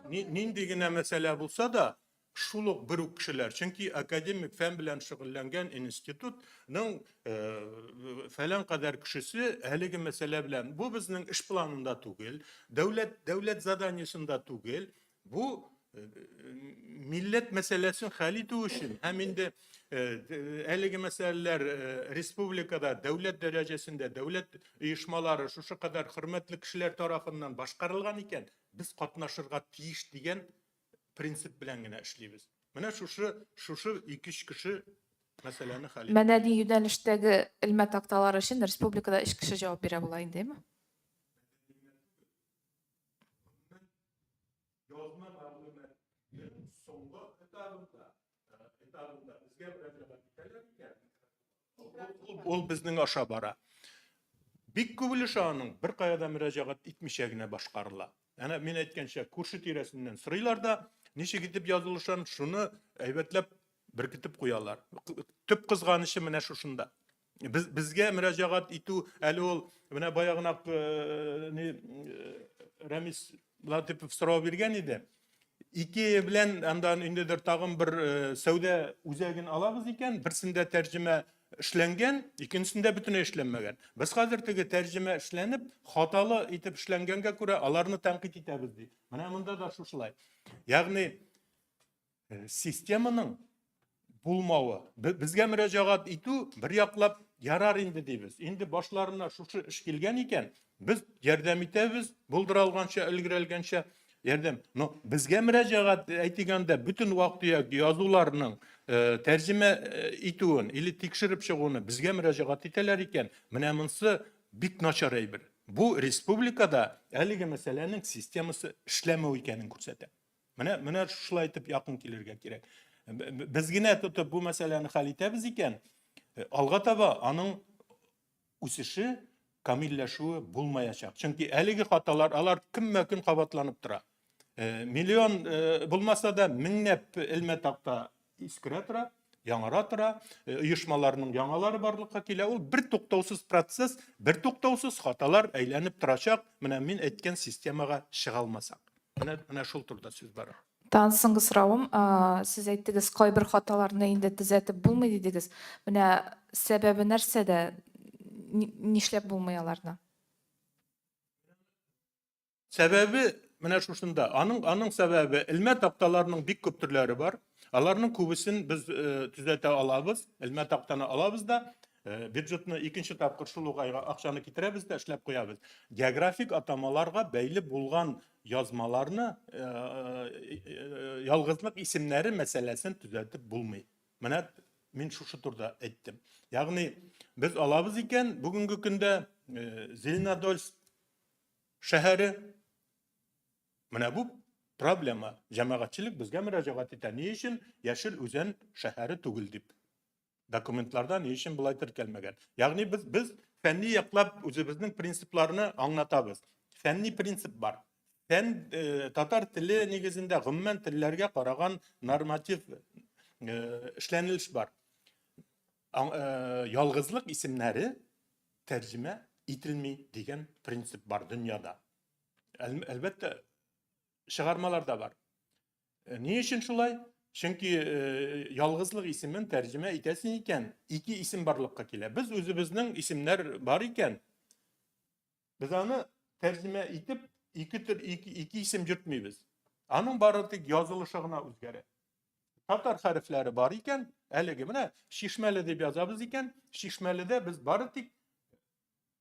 Нинди генә мәсьәлә булса да, шул ук бер үк кешеләр. Чөнки академик фән белән шөгыльләнгән институтның фәлән кадәр кешесе әлеге мәсьәлә белән. Бу безнең эш планында түгел, дәүләт дәүләт заданиесында түгел. Бу милләт мәсьәләсен хәл итү өчен һәм инде әлеге мәсьәләләр республикада дәүләт дәрәҗәсендә дәүләт оешмалары шушы кадәр хөрмәтле кешеләр тарафыннан башкарылган икән, без катнашырга тиеш дигән принцип белән генә эшлибез. Менә шушы шушы ике-өч кеше мәсьәләне хәл итә. Мәдәни юнәлештәге элмә такталар өчен республикада өч кеше җавап бирә була инде, әйме? Язма мәгълүматның соңгы этабында, этабында безгә мөрәҗәгать итәләр икән, ул безнең аша бара. Бик күп өлеше аның беркая да мөрәҗәгать итмичә генә башкарыла. Әнә мин әйткәнчә, күрше тирәсеннән сорыйлар да, ничек итеп язылышан, шуны әйбәтләп беркетеп куялар. Төп кызганычы менә шушында. Без, безгә мөрәҗәгать итү әле ул менә баягынак э, ни э, Рәмис Латыпов сорау биргән иде. Икея белән анда ниндидер тагын бер э, сәүдә үзәген алабыз икән, берсендә тәрҗемә эшләнгән, икенчесендә бөтенләй эшләнмәгән. Без хәзер теге тәрҗемә эшләнеп, хаталы итеп эшләнгәнгә күрә аларны тәнкыйть итәбез ди. Менә монда да шушылай. Ягъни Э, системаның булмавы. Безгә мөрәҗәгать итү бер яклап ярар инде дибез. Инде башларына шушы эш килгән икән, без ярдәм итәбез, булдыра алганча, өлгерә алганча ярдәм. Но безгә мөрәҗәгать әйтик анда бөтен вак-төяк язуларның э, тәрҗемә э, итүен или тикшереп чыгуны безгә мөрәҗәгать итәләр икән, менә монысы бик начар әйбер. Бу республикада әлеге мәсьәләнең системасы эшләмәү икәнен күрсәтә. Менә менә шулай итеп якын килергә кирәк. Без генә тотып бу мәсьәләне хәл итәбез икән, э, алга таба аның үсеше, камилләшүе булмаячак. Чөнки әлеге хаталар алар көнмә-көн кабатланып тора. Э, миллион э, булмаса да меңнәп элмә такта искерә тора, яңара тора, оешмаларның яңалары барлыкка килә. Ул бер туктаусыз процесс, бер туктаусыз хаталар әйләнеп торачак. Менә мин әйткән системага чыга алмасак. Менә менә шул турыда сүз бара. Тагын соңгы соравым, сез әйттегез, кайбер хаталарны инде төзәтеп булмый дидегез. Менә сәбәбе нәрсәдә? Нишләп булмый аларны? Сәбәбе менә шушында. Аның аның сәбәбе элмә такталарның бик күп төрләре бар. Аларның күбесен без э, төзәтә алабыз. Элмә тактаны алабыз да, э, бюджетны икенче тапкыр шул ук айга акчаны китерәбез дә эшләп куябыз. Географик атамаларга бәйле булган язмаларны э, э, ялгызлык исемнәре мәсьәләсен төзәтеп булмый. Менә мин шушы турыда әйттем. Ягъни без алабыз икән, бүгенге көндә Зеленодольск шәһәре менә бу проблема. Җәмәгатьчелек безгә мөрәҗәгать итә. Ни өчен Яшел Үзән шәһәре түгел дип. Документларда ни өчен болай теркәлмәгән? Ягъни без без фәнни яклап үзебезнең принципларны аңлатабыз. Фәнни принцип бар. Фән э, татар теле нигезендә гомумән телләргә караган норматив э, эшләнелеш бар. Э, ялгызлык исемнәре тәрҗемә ителми дигән принцип бар дөньяда. Әлбәттә, чыгармалар да бар. Э, ни өчен шулай? Чөнки э, ялгызлык исемен тәрҗемә итәсең икән, ике исем барлыкка килә. Без үзебезнең исемнәр бар икән, без аны тәрҗемә итеп ике төр ике, ике исем йөртмибез. Аның бары тик язылышы гына үзгәрә. Татар хәрефләре бар икән, әлеге менә Чишмәле дип язабыз икән, Чишмәледә без бары тик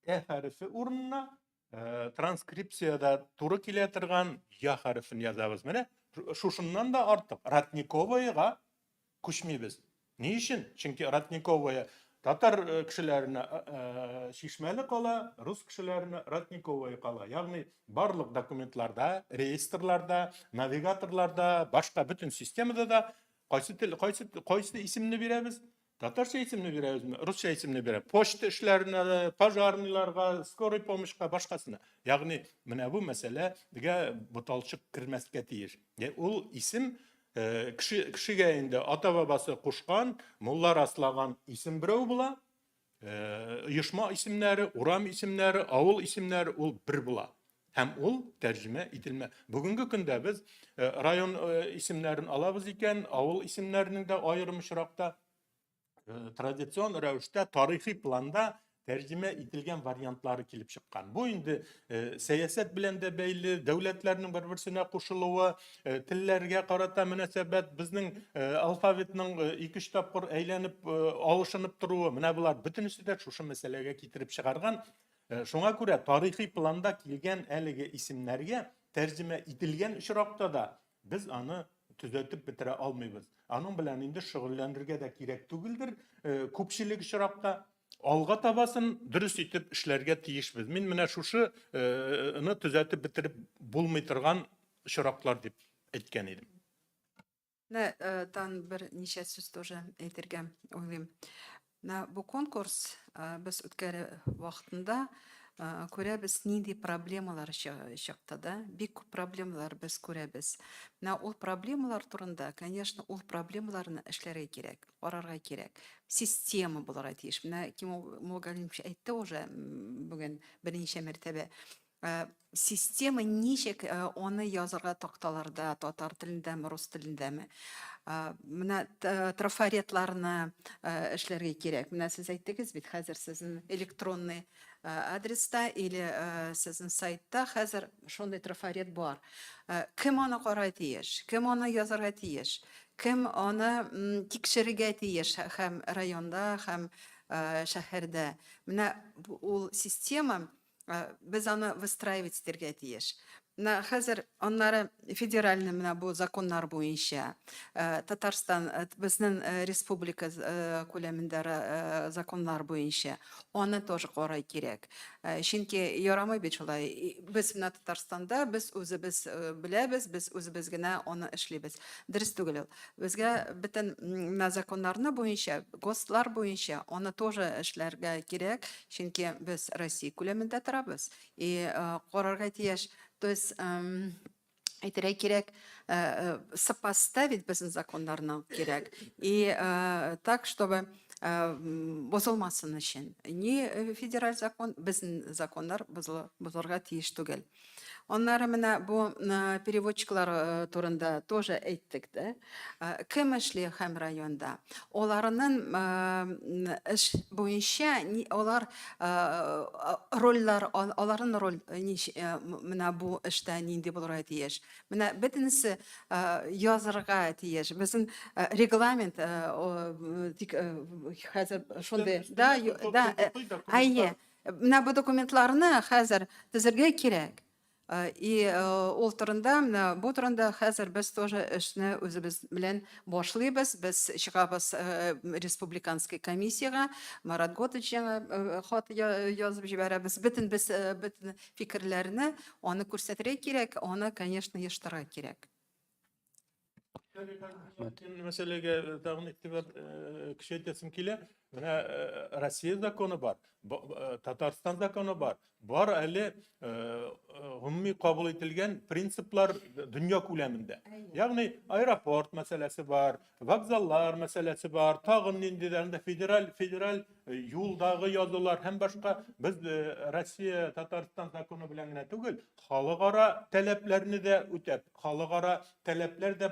Э хәрефе урынына э, транскрипциядә туры килә торган Я хәрефен язабыз. Менә шушыннан да артык Ратниковаяга күчмибез. Ни өчен? Чөнки Ратниковая татар э, кешеләренә э, Чишмәле кала, рус кешеләренә Ратниковая кала. Ягъни барлык документларда, реестрларда, навигаторларда, башка бөтен системада да кайсы тел, кайсы кайсы исемне бирәбез? Татарча исемне бирәбезме? Русча исемне бирә. Почта эшләренә, пожарныйларга, скорый помощька, башкасына. Ягъни менә бу мәсьәләгә буталчык кермәскә тиеш. Ул исем э, кеше кешегә инде ата-бабасы кушкан, мулла раслаган исем берәү була. Э, оешма исемнәре, урам исемнәре, авыл исемнәре ул бер була. Һәм ул тәрҗемә ителмә. Бүгенге көндә без э, район э, исемнәрен алабыз икән, авыл исемнәренең дә аерым очракта э, традицион рәвештә тарихи планда тәрҗемә ителгән вариантлары килеп чыккан. Бу инде сәясәт белән дә бәйле, дәүләтләрнең бер-берсенә кушылуы, телләргә карата мөнәсәбәт, безнең алфавитның ике-өч тапкыр әйләнеп алышынып торуы, менә болар бөтенесе дә шушы мәсьәләгә китереп чыгарган. Э, шуңа күрә тарихи планда килгән әлеге исемнәргә тәрҗемә ителгән очракта да без аны төзәтеп бетерә алмыйбыз. Аның белән инде шөгыльләнергә дә кирәк түгелдер. Күпчелек очракта алга табасын дөрес итеп эшләргә тиешбез. Мин менә шушы ны төзәтеп бетереп булмый торган очраклар дип әйткән идем. Менә тагын бер ничә сүз тоже әйтергә уйлыйм. Менә бу конкурс без үткәрә вакытында күрәбез, нинди проблемалар чыкты да. Бик күп проблемалар без күрәбез. Менә ул проблемалар турында, конечно, ул проблемаларны эшләргә кирәк, карарга кирәк. Система булырга тиеш. Менә Ким Мулгалимович әйтте уже бүген берничә мәртәбә. Система ничек аны язырга такталарда, татар телендәме, рус телендәме. Менә трафаретларны эшләргә кирәк. Менә сез әйттегез бит, хәзер сезнең электронный адреста или сезнең сайтта хәзер шундый трафарет бар. Кем аны карай тиеш? Кем аны язарга тиеш? Кем аны тикшерергә тиеш һәм районда, һәм шәһәрдә? Менә ул система без аны выстраивать итәргә тиеш. Менә хәзер аннары федеральный менә бу законнар буенча Татарстан безнең республика күләмендә законнар буенча аны тоже карай кирәк. Чөнки ярамый бит шулай. Без менә Татарстанда без үзебез беләбез, без үзебез генә аны эшлибез. Дөрес түгел ул. Безгә бөтен менә законнарны буенча, ГОСТлар буенча аны тоже эшләргә кирәк, чөнки без Россия күләмендә торабыз. И карарга тиеш. То есть әйтергә кирәк, сопоставить безнең законнарны кирәк. И так, чтобы бозылмасын өчен. Ни федераль закон, безнең законнар бозылырга тиеш түгел. Аннары менә бу переводчиклар турында тоже әйттек дә. Кем эшли һәм районда? Аларның эш буенча алар рольләр, аларның роль менә бу эштә нинди булырга тиеш? Менә бөтенесе язырга тиеш. Безнең регламент тик хәзер шундый. Да, да, әйе. Менә бу документларны хәзер төзергә кирәк. И ул турында, менә бу турында хәзер без тоже эшне үзебез белән башлыйбыз. Без чыгабыз республиканский комиссиягә, Марат Готович яңа хат язып җибәрәбез. Бөтен без бөтен фикерләрне аны күрсәтергә кирәк, аны, конечно, ештырырга кирәк. Мәсьәләгә тагын игътибар көчәйтәсем килә. Менә Россия законы бар, Татарстан законы бар. Бар әле гомуми кабул ителгән принциплар дөнья күләмендә. Ягъни аэропорт мәсьәләсе бар, вокзаллар мәсьәләсе бар, тагын ниндидер анда федераль федераль юлдагы язулар һәм башка. Без Россия, Татарстан законы белән генә түгел, халыкара таләпләрне дә үтәп, халыкара таләпләр дә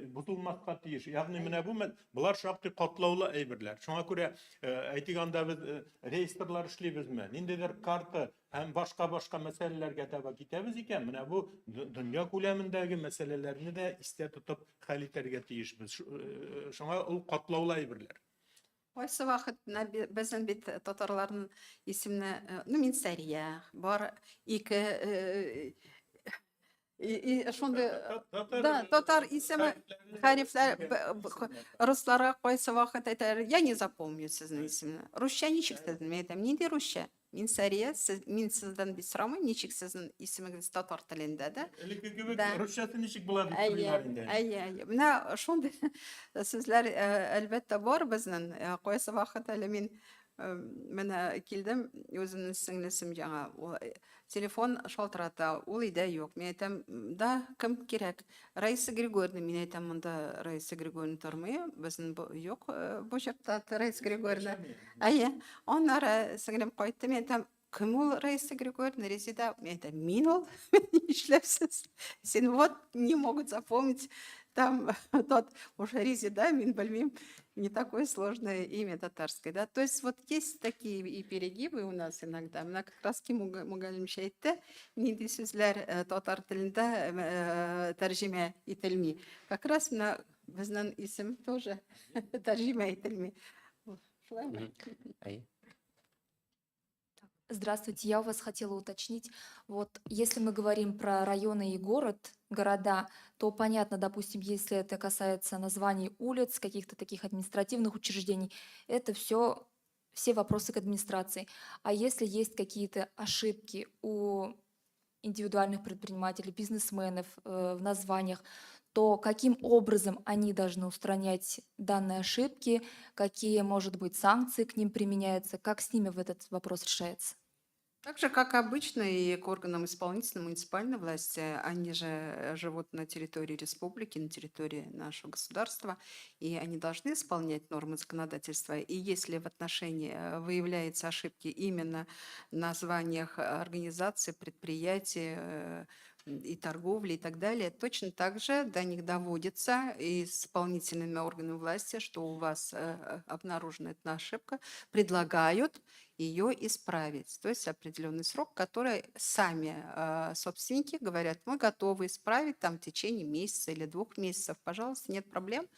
бозылмаска тиеш. Ягъни менә бу болар шактый катлаулы әйберләр. Шуңа күрә, әйтик, анда без реестрлар эшлибезме, ниндидер карта һәм башка-башка мәсьәләләргә таба китәбез икән, менә бу дөнья күләмендәге мәсьәләләрне дә истә тотып хәл итәргә тиешбез. Шуңа ул катлаулы әйберләр. Кайсы вакыт менә безнең бит татарларның исемне, ну, мин Сәрия, бар ике шундый да татар исеме хәрефләр русларга кайсы вакыт әйтәләр, я не запомню сезнең исемне. Русча ничек сезнең? Мин әйтәм, нинди русча? Мин Сәрия, сез, мин сездән бит сорамыйм, ничек сезнең исемегез татар телендә дә. Элекке кебек русчасы ничек була дип сорыйлар инде. Әйе, әйе. Менә шундый сүзләр әлбәттә бар безнең. Кайсы вакыт әле мин менә килдем, үземнең сеңлесем яңа телефон шалтырата, ул өйдә юк. Мин әйтәм, да, кем кирәк? Раиса Григорьевна, мин әйтәм, монда Раиса Григорьевна тормый, безнең юк бу чакта Раиса Григорьевна. Әйе. Аннары сеңлем кайтты, мин әйтәм, кем ул Раиса Григорьевна, Резеда? Мин әйтәм, мин ул. Нишләпсез? Син вот не могут запомнить. Там тот уже Резеда, мин белмим, не такое сложное имя татарское, да. То есть вот есть такие и перегибы у нас иногда. Менә как раз Ким Мугалимович әйтте, нинди сүзләр татар телендә тәрҗемә ителми. Как раз менә безнең исем тоже тәрҗемә ителми. Шулаймы? Әйе. Здравствуйте, я у вас хотела уточнить. Вот если мы говорим про районы и город, города, то понятно, допустим, если это касается названий улиц, каких-то таких административных учреждений, это все вопросы к администрации. А если есть какие-то ошибки у индивидуальных предпринимателей, бизнесменов в названиях, то каким образом они должны устранять данные ошибки, какие, может быть, санкции к ним применяются, как с ними в этот вопрос решается? Так же, как обычно, и к органам исполнительной муниципальной власти, они же живут на территории республики, на территории нашего государства, и они должны исполнять нормы законодательства. И если в отношении выявляются ошибки именно в названиях организаций, предприятий и торговли и так далее, точно так же до них доводится и исполнительными органами власти, что у вас обнаружена эта ошибка, предлагают ее исправить. То есть определенный срок, который сами собственники говорят, мы готовы исправить в течение месяца или 2 месяцев, пожалуйста, нет проблем.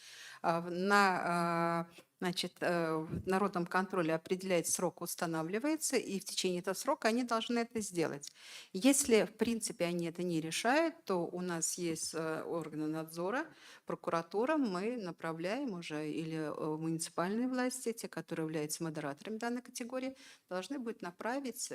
На в народном контроле определяет срок, устанавливается, и в течение этого срока они должны это сделать. Если, в принципе, они это не решают, то у нас есть органы надзора, прокуратура, мы направляем уже или муниципальные власти, те, которые являются модераторами данной категории, должны будут направить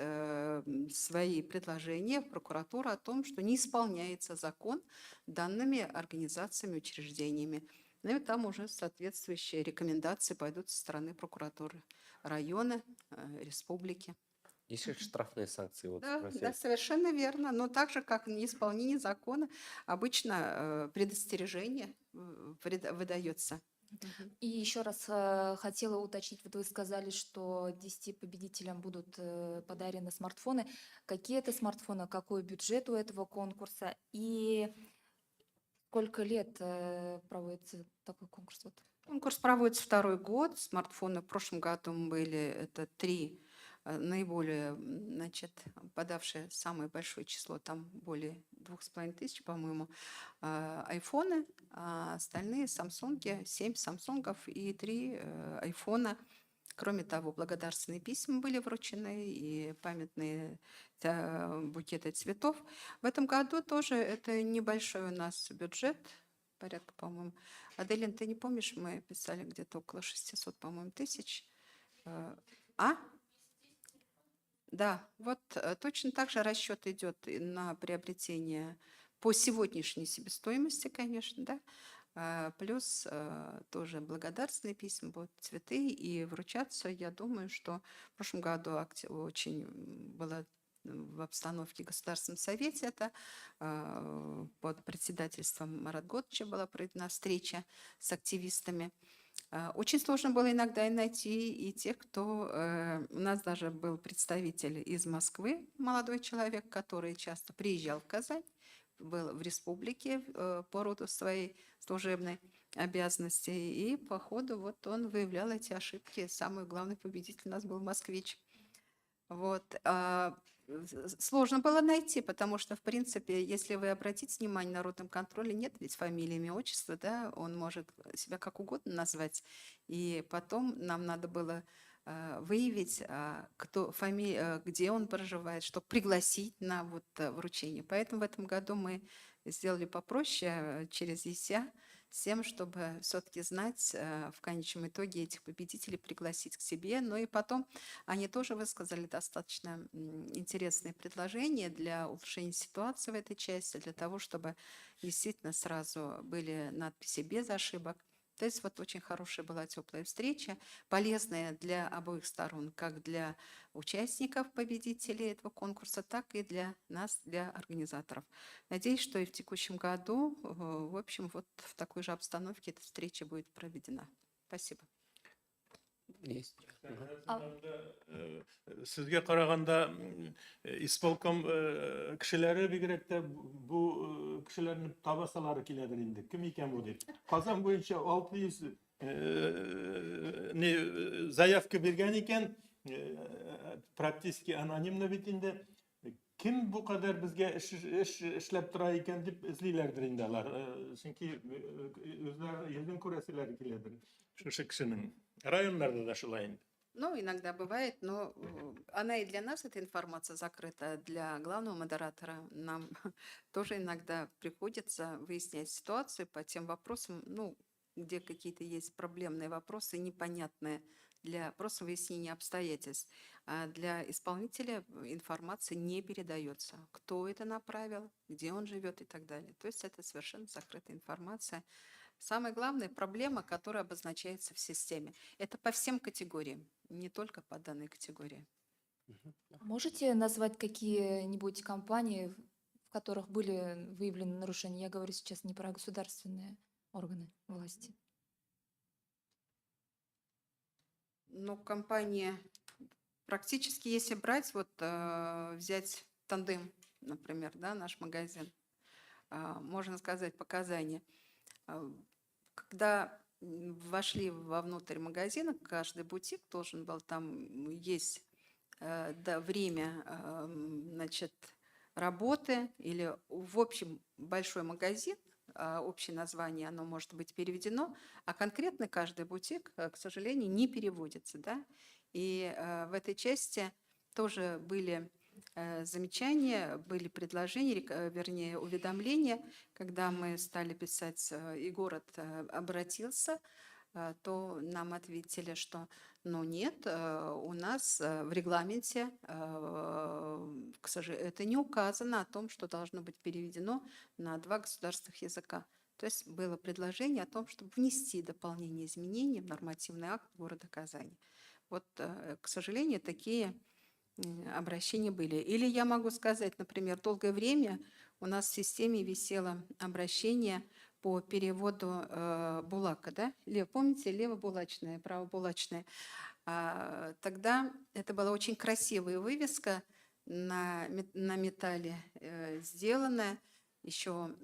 свои предложения в прокуратуру о том, что не исполняется закон данными организациями, учреждениями. И там уже соответствующие рекомендации пойдут со стороны прокуратуры района, республики. Есть же штрафные санкции? Да, спросили. да, совершенно верно. Но так же, как неисполнение закона, обычно предостережение выдается. И еще раз хотела уточнить, вы сказали, что 10 победителям будут подарены смартфоны. Какие это смартфоны, какой бюджет у этого конкурса и сколько лет проводится такой конкурс? Конкурс проводится второй год. Смартфоны в прошлом году были, это 3 наиболее, подавшие самое большое число, там более двух с половиной тысяч, по-моему, айфоны, а остальные самсунги, 7 самсунгов и 3 айфона. Кроме того, благодарственные письма были вручены и памятные букеты цветов. В этом году тоже это небольшой у нас бюджет, порядка, по-моему. Аделин, ты не помнишь, мы писали где-то около 600, по-моему, тысяч. А? Да, точно так же расчет идет и на приобретение по сегодняшней себестоимости, конечно, да. Плюс тоже благодарственные письма, будут цветы и вручаться. Я думаю, что в прошлом году очень было в обстановке Государственном Совете, это под председательством Марата Готовича была проведена встреча с активистами. Очень сложно было иногда и найти и тех, кто... У нас даже был представитель из Москвы, молодой человек, который часто приезжал в Казань, был в республике по роду своей служебной обязанности, и по ходу он выявлял эти ошибки. Самый главный победитель у нас был москвич. Сложно было найти, потому что, в принципе, если вы обратите внимание, на народном контроле нет ведь фамилии, имя, отчества, да, он может себя как угодно назвать. И потом нам надо было выявить, где он проживает, чтобы пригласить на вручение. Поэтому в этом году мы сделали попроще через ЕСЯ, с тем, чтобы все-таки знать в конечном итоге этих победителей, пригласить к себе. И потом они тоже высказали достаточно интересные предложения для улучшения ситуации в этой части, для того, чтобы действительно сразу были надписи без ошибок. То есть очень хорошая была теплая встреча, полезная для обоих сторон, как для участников, победителей этого конкурса, так и для нас, для организаторов. Надеюсь, что и в текущем году в такой же обстановке эта встреча будет проведена. Спасибо. Есть. Сезгә караганда исполком кешеләре бигрәк тә бу кешеләрне табасалары киләдер инде. Кем икән бу дип. Казан буенча 600 не заявка биргән икән, практически анонимно бит инде. Кем бу кадәр безгә эш эшләп тора икән дип эзлиләрдер инде алар. Чөнки үзләре йөзен күрәселәре киләдер. Шушы кешенең. Районнарда да шулай инде. Ну, иногда бывает, но она и для нас, эта информация закрыта, для главного модератора нам тоже иногда приходится выяснять ситуацию по тем вопросам, ну, где какие-то есть проблемные вопросы, непонятные для просто выяснения обстоятельств. А для исполнителя информация не передается, кто это направил, где он живет и так далее. То есть это совершенно закрытая информация. Самая главная проблема, которая обозначается в системе, это по всем категориям, не только по данной категории. Можете назвать какие-нибудь компании, в которых были выявлены нарушения? Я говорю сейчас не про государственные органы власти. Ну, компания, практически, если брать, вот взять Тандем, например, да, наш магазин, можно сказать, показания. Когда вошли вовнутрь магазина, каждый бутик должен был там есть да, время значит, работы или в общем большой магазин, общее название, оно может быть переведено, а конкретно каждый бутик, к сожалению, не переводится. Да? И в этой части тоже были замечания, были предложения, вернее, уведомления, когда мы стали писать, и город обратился, то нам ответили, что ну нет, у нас в регламенте, к сожалению, это не указано о том, что должно быть переведено на два государственных языка. То есть было предложение о том, чтобы внести дополнение изменений в нормативный акт города Казани. Вот, к сожалению, такие обращения были. Или я могу сказать, например, долгое время у нас в системе висело обращение по переводу Булака, да? Помните, левобулачная, правобулачная. Тогда это была очень красивая вывеска на металле сделанная еще,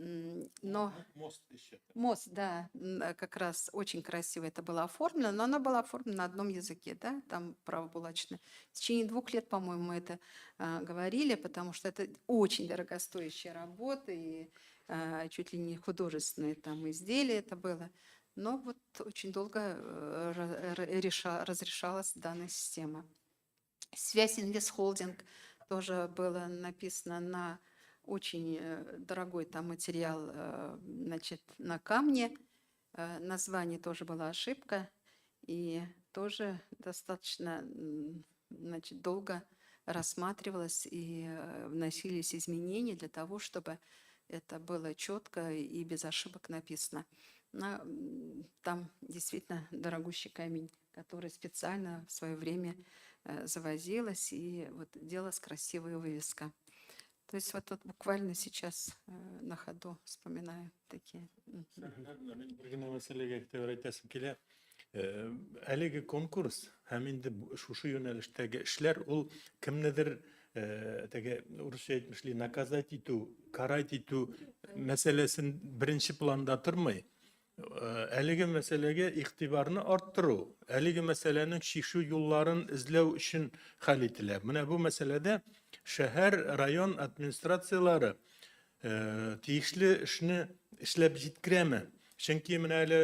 но... Мост еще. Мост, да, как раз очень красиво это было оформлено, но она была оформлена на одном языке, да, там правобулачная. В течение 2 лет, по-моему, мы это говорили, потому что это очень дорогостоящая работа и чуть ли не художественные там изделия это было. Но вот очень долго разрешалась данная система. Связь Инвестхолдинг тоже было написано на очень дорогой там материал, значит, на камне. Название тоже была ошибка. И тоже достаточно, значит, долго рассматривалось и вносились изменения для того, чтобы это было четко и без ошибок написано. Там действительно дорогущий камень, который специально в свое время завозилось, и вот делалась красивая вывеска. То есть вот тут буквально сейчас на ходу вспоминаю такие. Бер генә мәсьәләгә игътибар итәсем килә. Әлеге конкурс һәм инде шушы юнәлештәге эшләр ул кемнедер теге урысча әйтмешли наказать итү, карать итү мәсьәләсен беренче планда тормый. Әлеге мәсьәләгә игътибарны арттыру, әлеге мәсьәләнең чишү юлларын эзләү өчен хәл ителә. Менә бу мәсьәләдә шәһәр, район администрациялары тиешле эшне эшләп җиткерәме? Чөнки менә әле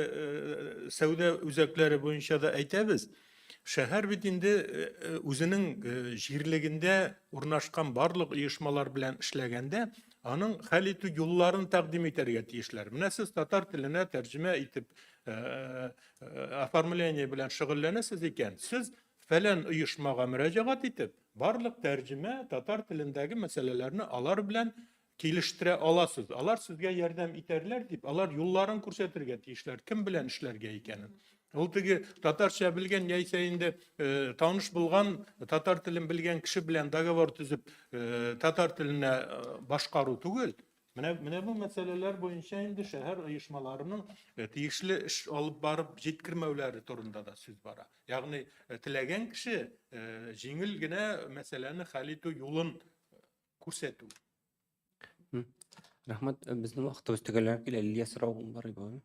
сәүдә үзәкләре буенча да әйтәбез, шәһәр бит инде үзенең җирлегендә урнашкан барлык оешмалар белән эшләгәндә, аның хәл итү юлларын тәкъдим итәргә тиешләр. Менә сез татар теленә тәрҗемә итеп оформление белән шөгыльләнәсез икән, сез фәлән оешмага мөрәҗәгать итеп, барлык тәрҗемә татар телендәге мәсьәләләрне алар белән килештерә аласыз. Алар сезгә ярдәм итәрләр дип, алар юлларын күрсәтергә тиешләр, кем белән эшләргә икәнен. Ул теге татарча белгән яисә инде таныш булган, татар телен белгән кеше белән договор төзеп, татар теленә башкару түгел. Менә бу мәсьәләләр буенча инде шәһәр оешмаларының тиешле эш алып барып җиткермәүләре турында да сүз бара. Ягъни теләгән кеше җиңел генә мәсьәләне хәл итү юлын күрсәтү. Рәхмәт, безнең вакытыбыз төгәлләнеп килә. Лилия, сорау бар иде.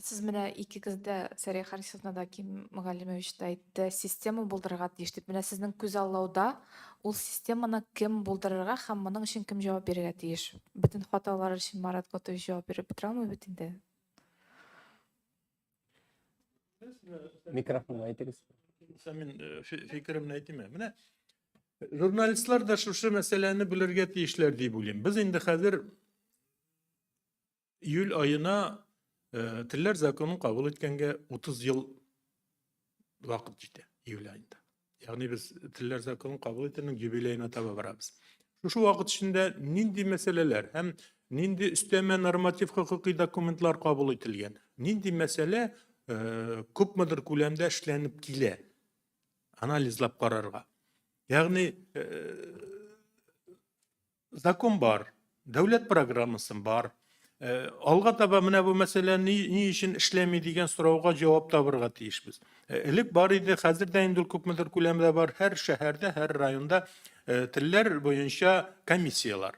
Сез менә икегез дә, Сәрия Харисовна да, Ким Мөгаллимович та әйтте, система булдырырга тиеш дип. Менә сезнең күз аллауда ул системаны кем булдырырга һәм моның өчен кем җавап бирергә тиеш? Бөтен хаталар өчен Марат Готович җавап биреп бетерә алмый бит инде. Микрофонга әйтегез. Мин фикеремне әйтим. Менә журналистлар да шушы мәсьәләне белергә тиешләр дип уйлыйм. Без инде хәзер июль аена телләр законын кабул иткәнгә 30 ел вакыт җитә июль аенда. Ягъни без телләр законын кабул итүнең юбилеена таба барабыз. Шушы вакыт эчендә нинди мәсьәләләр һәм нинди өстәмә норматив хокукый документлар кабул ителгән, нинди мәсьәлә күпмедер күләмдә эшләнеп килә, анализлап карарга. Ягъни Закон бар, дәүләт программасы бар. Э, алга таба менә бу мәсьәлә ни, ни өчен эшләми дигән сорауга җавап табырга тиешбез. Э, элек бар иде, хәзер дә инде ул күпмедер күләмдә бар. Һәр шәһәрдә, һәр районда э, телләр буенча комиссияләр.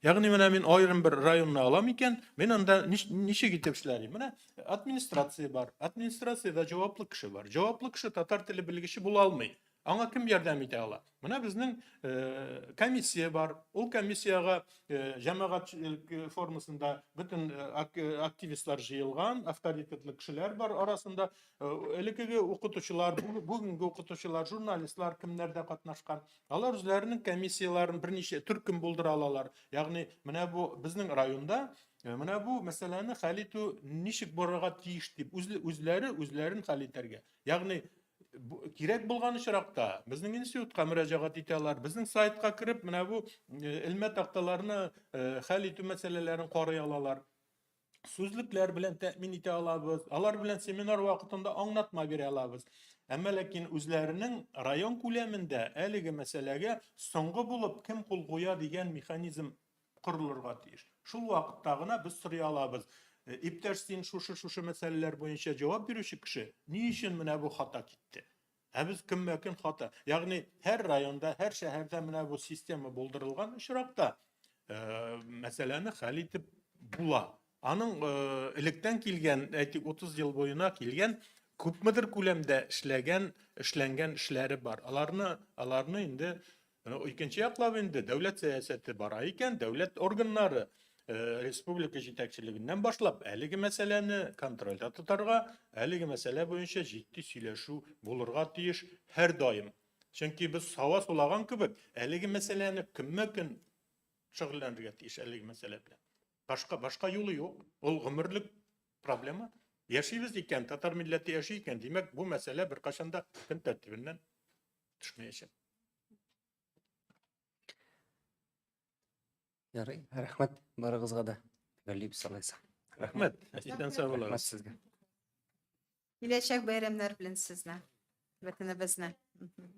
Ягъни менә мин аерым бер районны алам икән, мин анда ничек итеп эшләрим? Менә администрация бар. Администрациядә җаваплы кеше бар. Җаваплы кеше татар теле белгече була алмый. Аңа кем ярдәм итә ала? Менә безнең э, комиссия бар. Ул комиссиягә э, җәмәгатьчелек э, формасында бөтен активистлар җыелган, авторитетлы кешеләр бар арасында. Элеккеге укытучылар, бүгенге укытучылар, журналистлар кемнәр дә катнашкан. Алар үзләренең комиссияләрен берничә төркем булдыра алалар. Ягъни менә бу безнең районда менә бу мәсьәләне хәл итү ничек барырга тиеш дип үзләре үзләрен хәл итәргә. Ягъни кирәк булган очракта безнең институтка мөрәҗәгать итә алар, безнең сайтка кереп, менә бу э, элмә такталарны э, хәл итү мәсьәләләрен карый алалар. Сүзлекләр белән тәэмин итә алабыз, алар белән семинар вакытында аңлатма бирә алабыз. Әмма ләкин үзләренең район күләмендә әлеге мәсьәләгә соңгы булып кем кул куя дигән механизм корылырга тиеш. Шул вакытта гына без сорый алабыз, «Э, иптәш, син шушы-шушы мәсьәләләр буенча җавап бирүче кеше, ни өчен менә бу хата китте? Ә без көнмә-көн хата. Ягъни һәр районда, һәр шәһәрдә менә бу система булдырылган очракта э, мәсьәләне хәл итеп була. Аның э, электән килгән, әйтик, 30 ел буена килгән күпмедер күләмдә эшләгән, эшләнгән эшләре бар. Аларны, аларны инде Икенче яклап инде дәүләт сәясәте бара икән, дәүләт органнары э, республика җитәкчелегеннән башлап әлеге мәсьәләне контрольдә тотарга, әлеге мәсьәлә буенча җитди сөйләшү булырга тиеш һәрдаим. Чөнки без һава сулаган кебек әлеге мәсьәләне көнмә-көн шөгыльләнергә тиеш әлеге мәсьәлә белән. Башка башка юлы юк. Ул гомерлек проблема. Яшибез икән, татар милләте яши икән, димәк, бу мәсьәлә беркайчан да көн тәртибеннән төшмәячәк. Ярый, рәхмәт барыгызга да. Төгәллибез алайса. Рәхмәт. Исән сау булыгыз. Рәхмәт сезгә. Киләчәк бәйрәмнәр белән сезне, бөтенебезне. Мгм.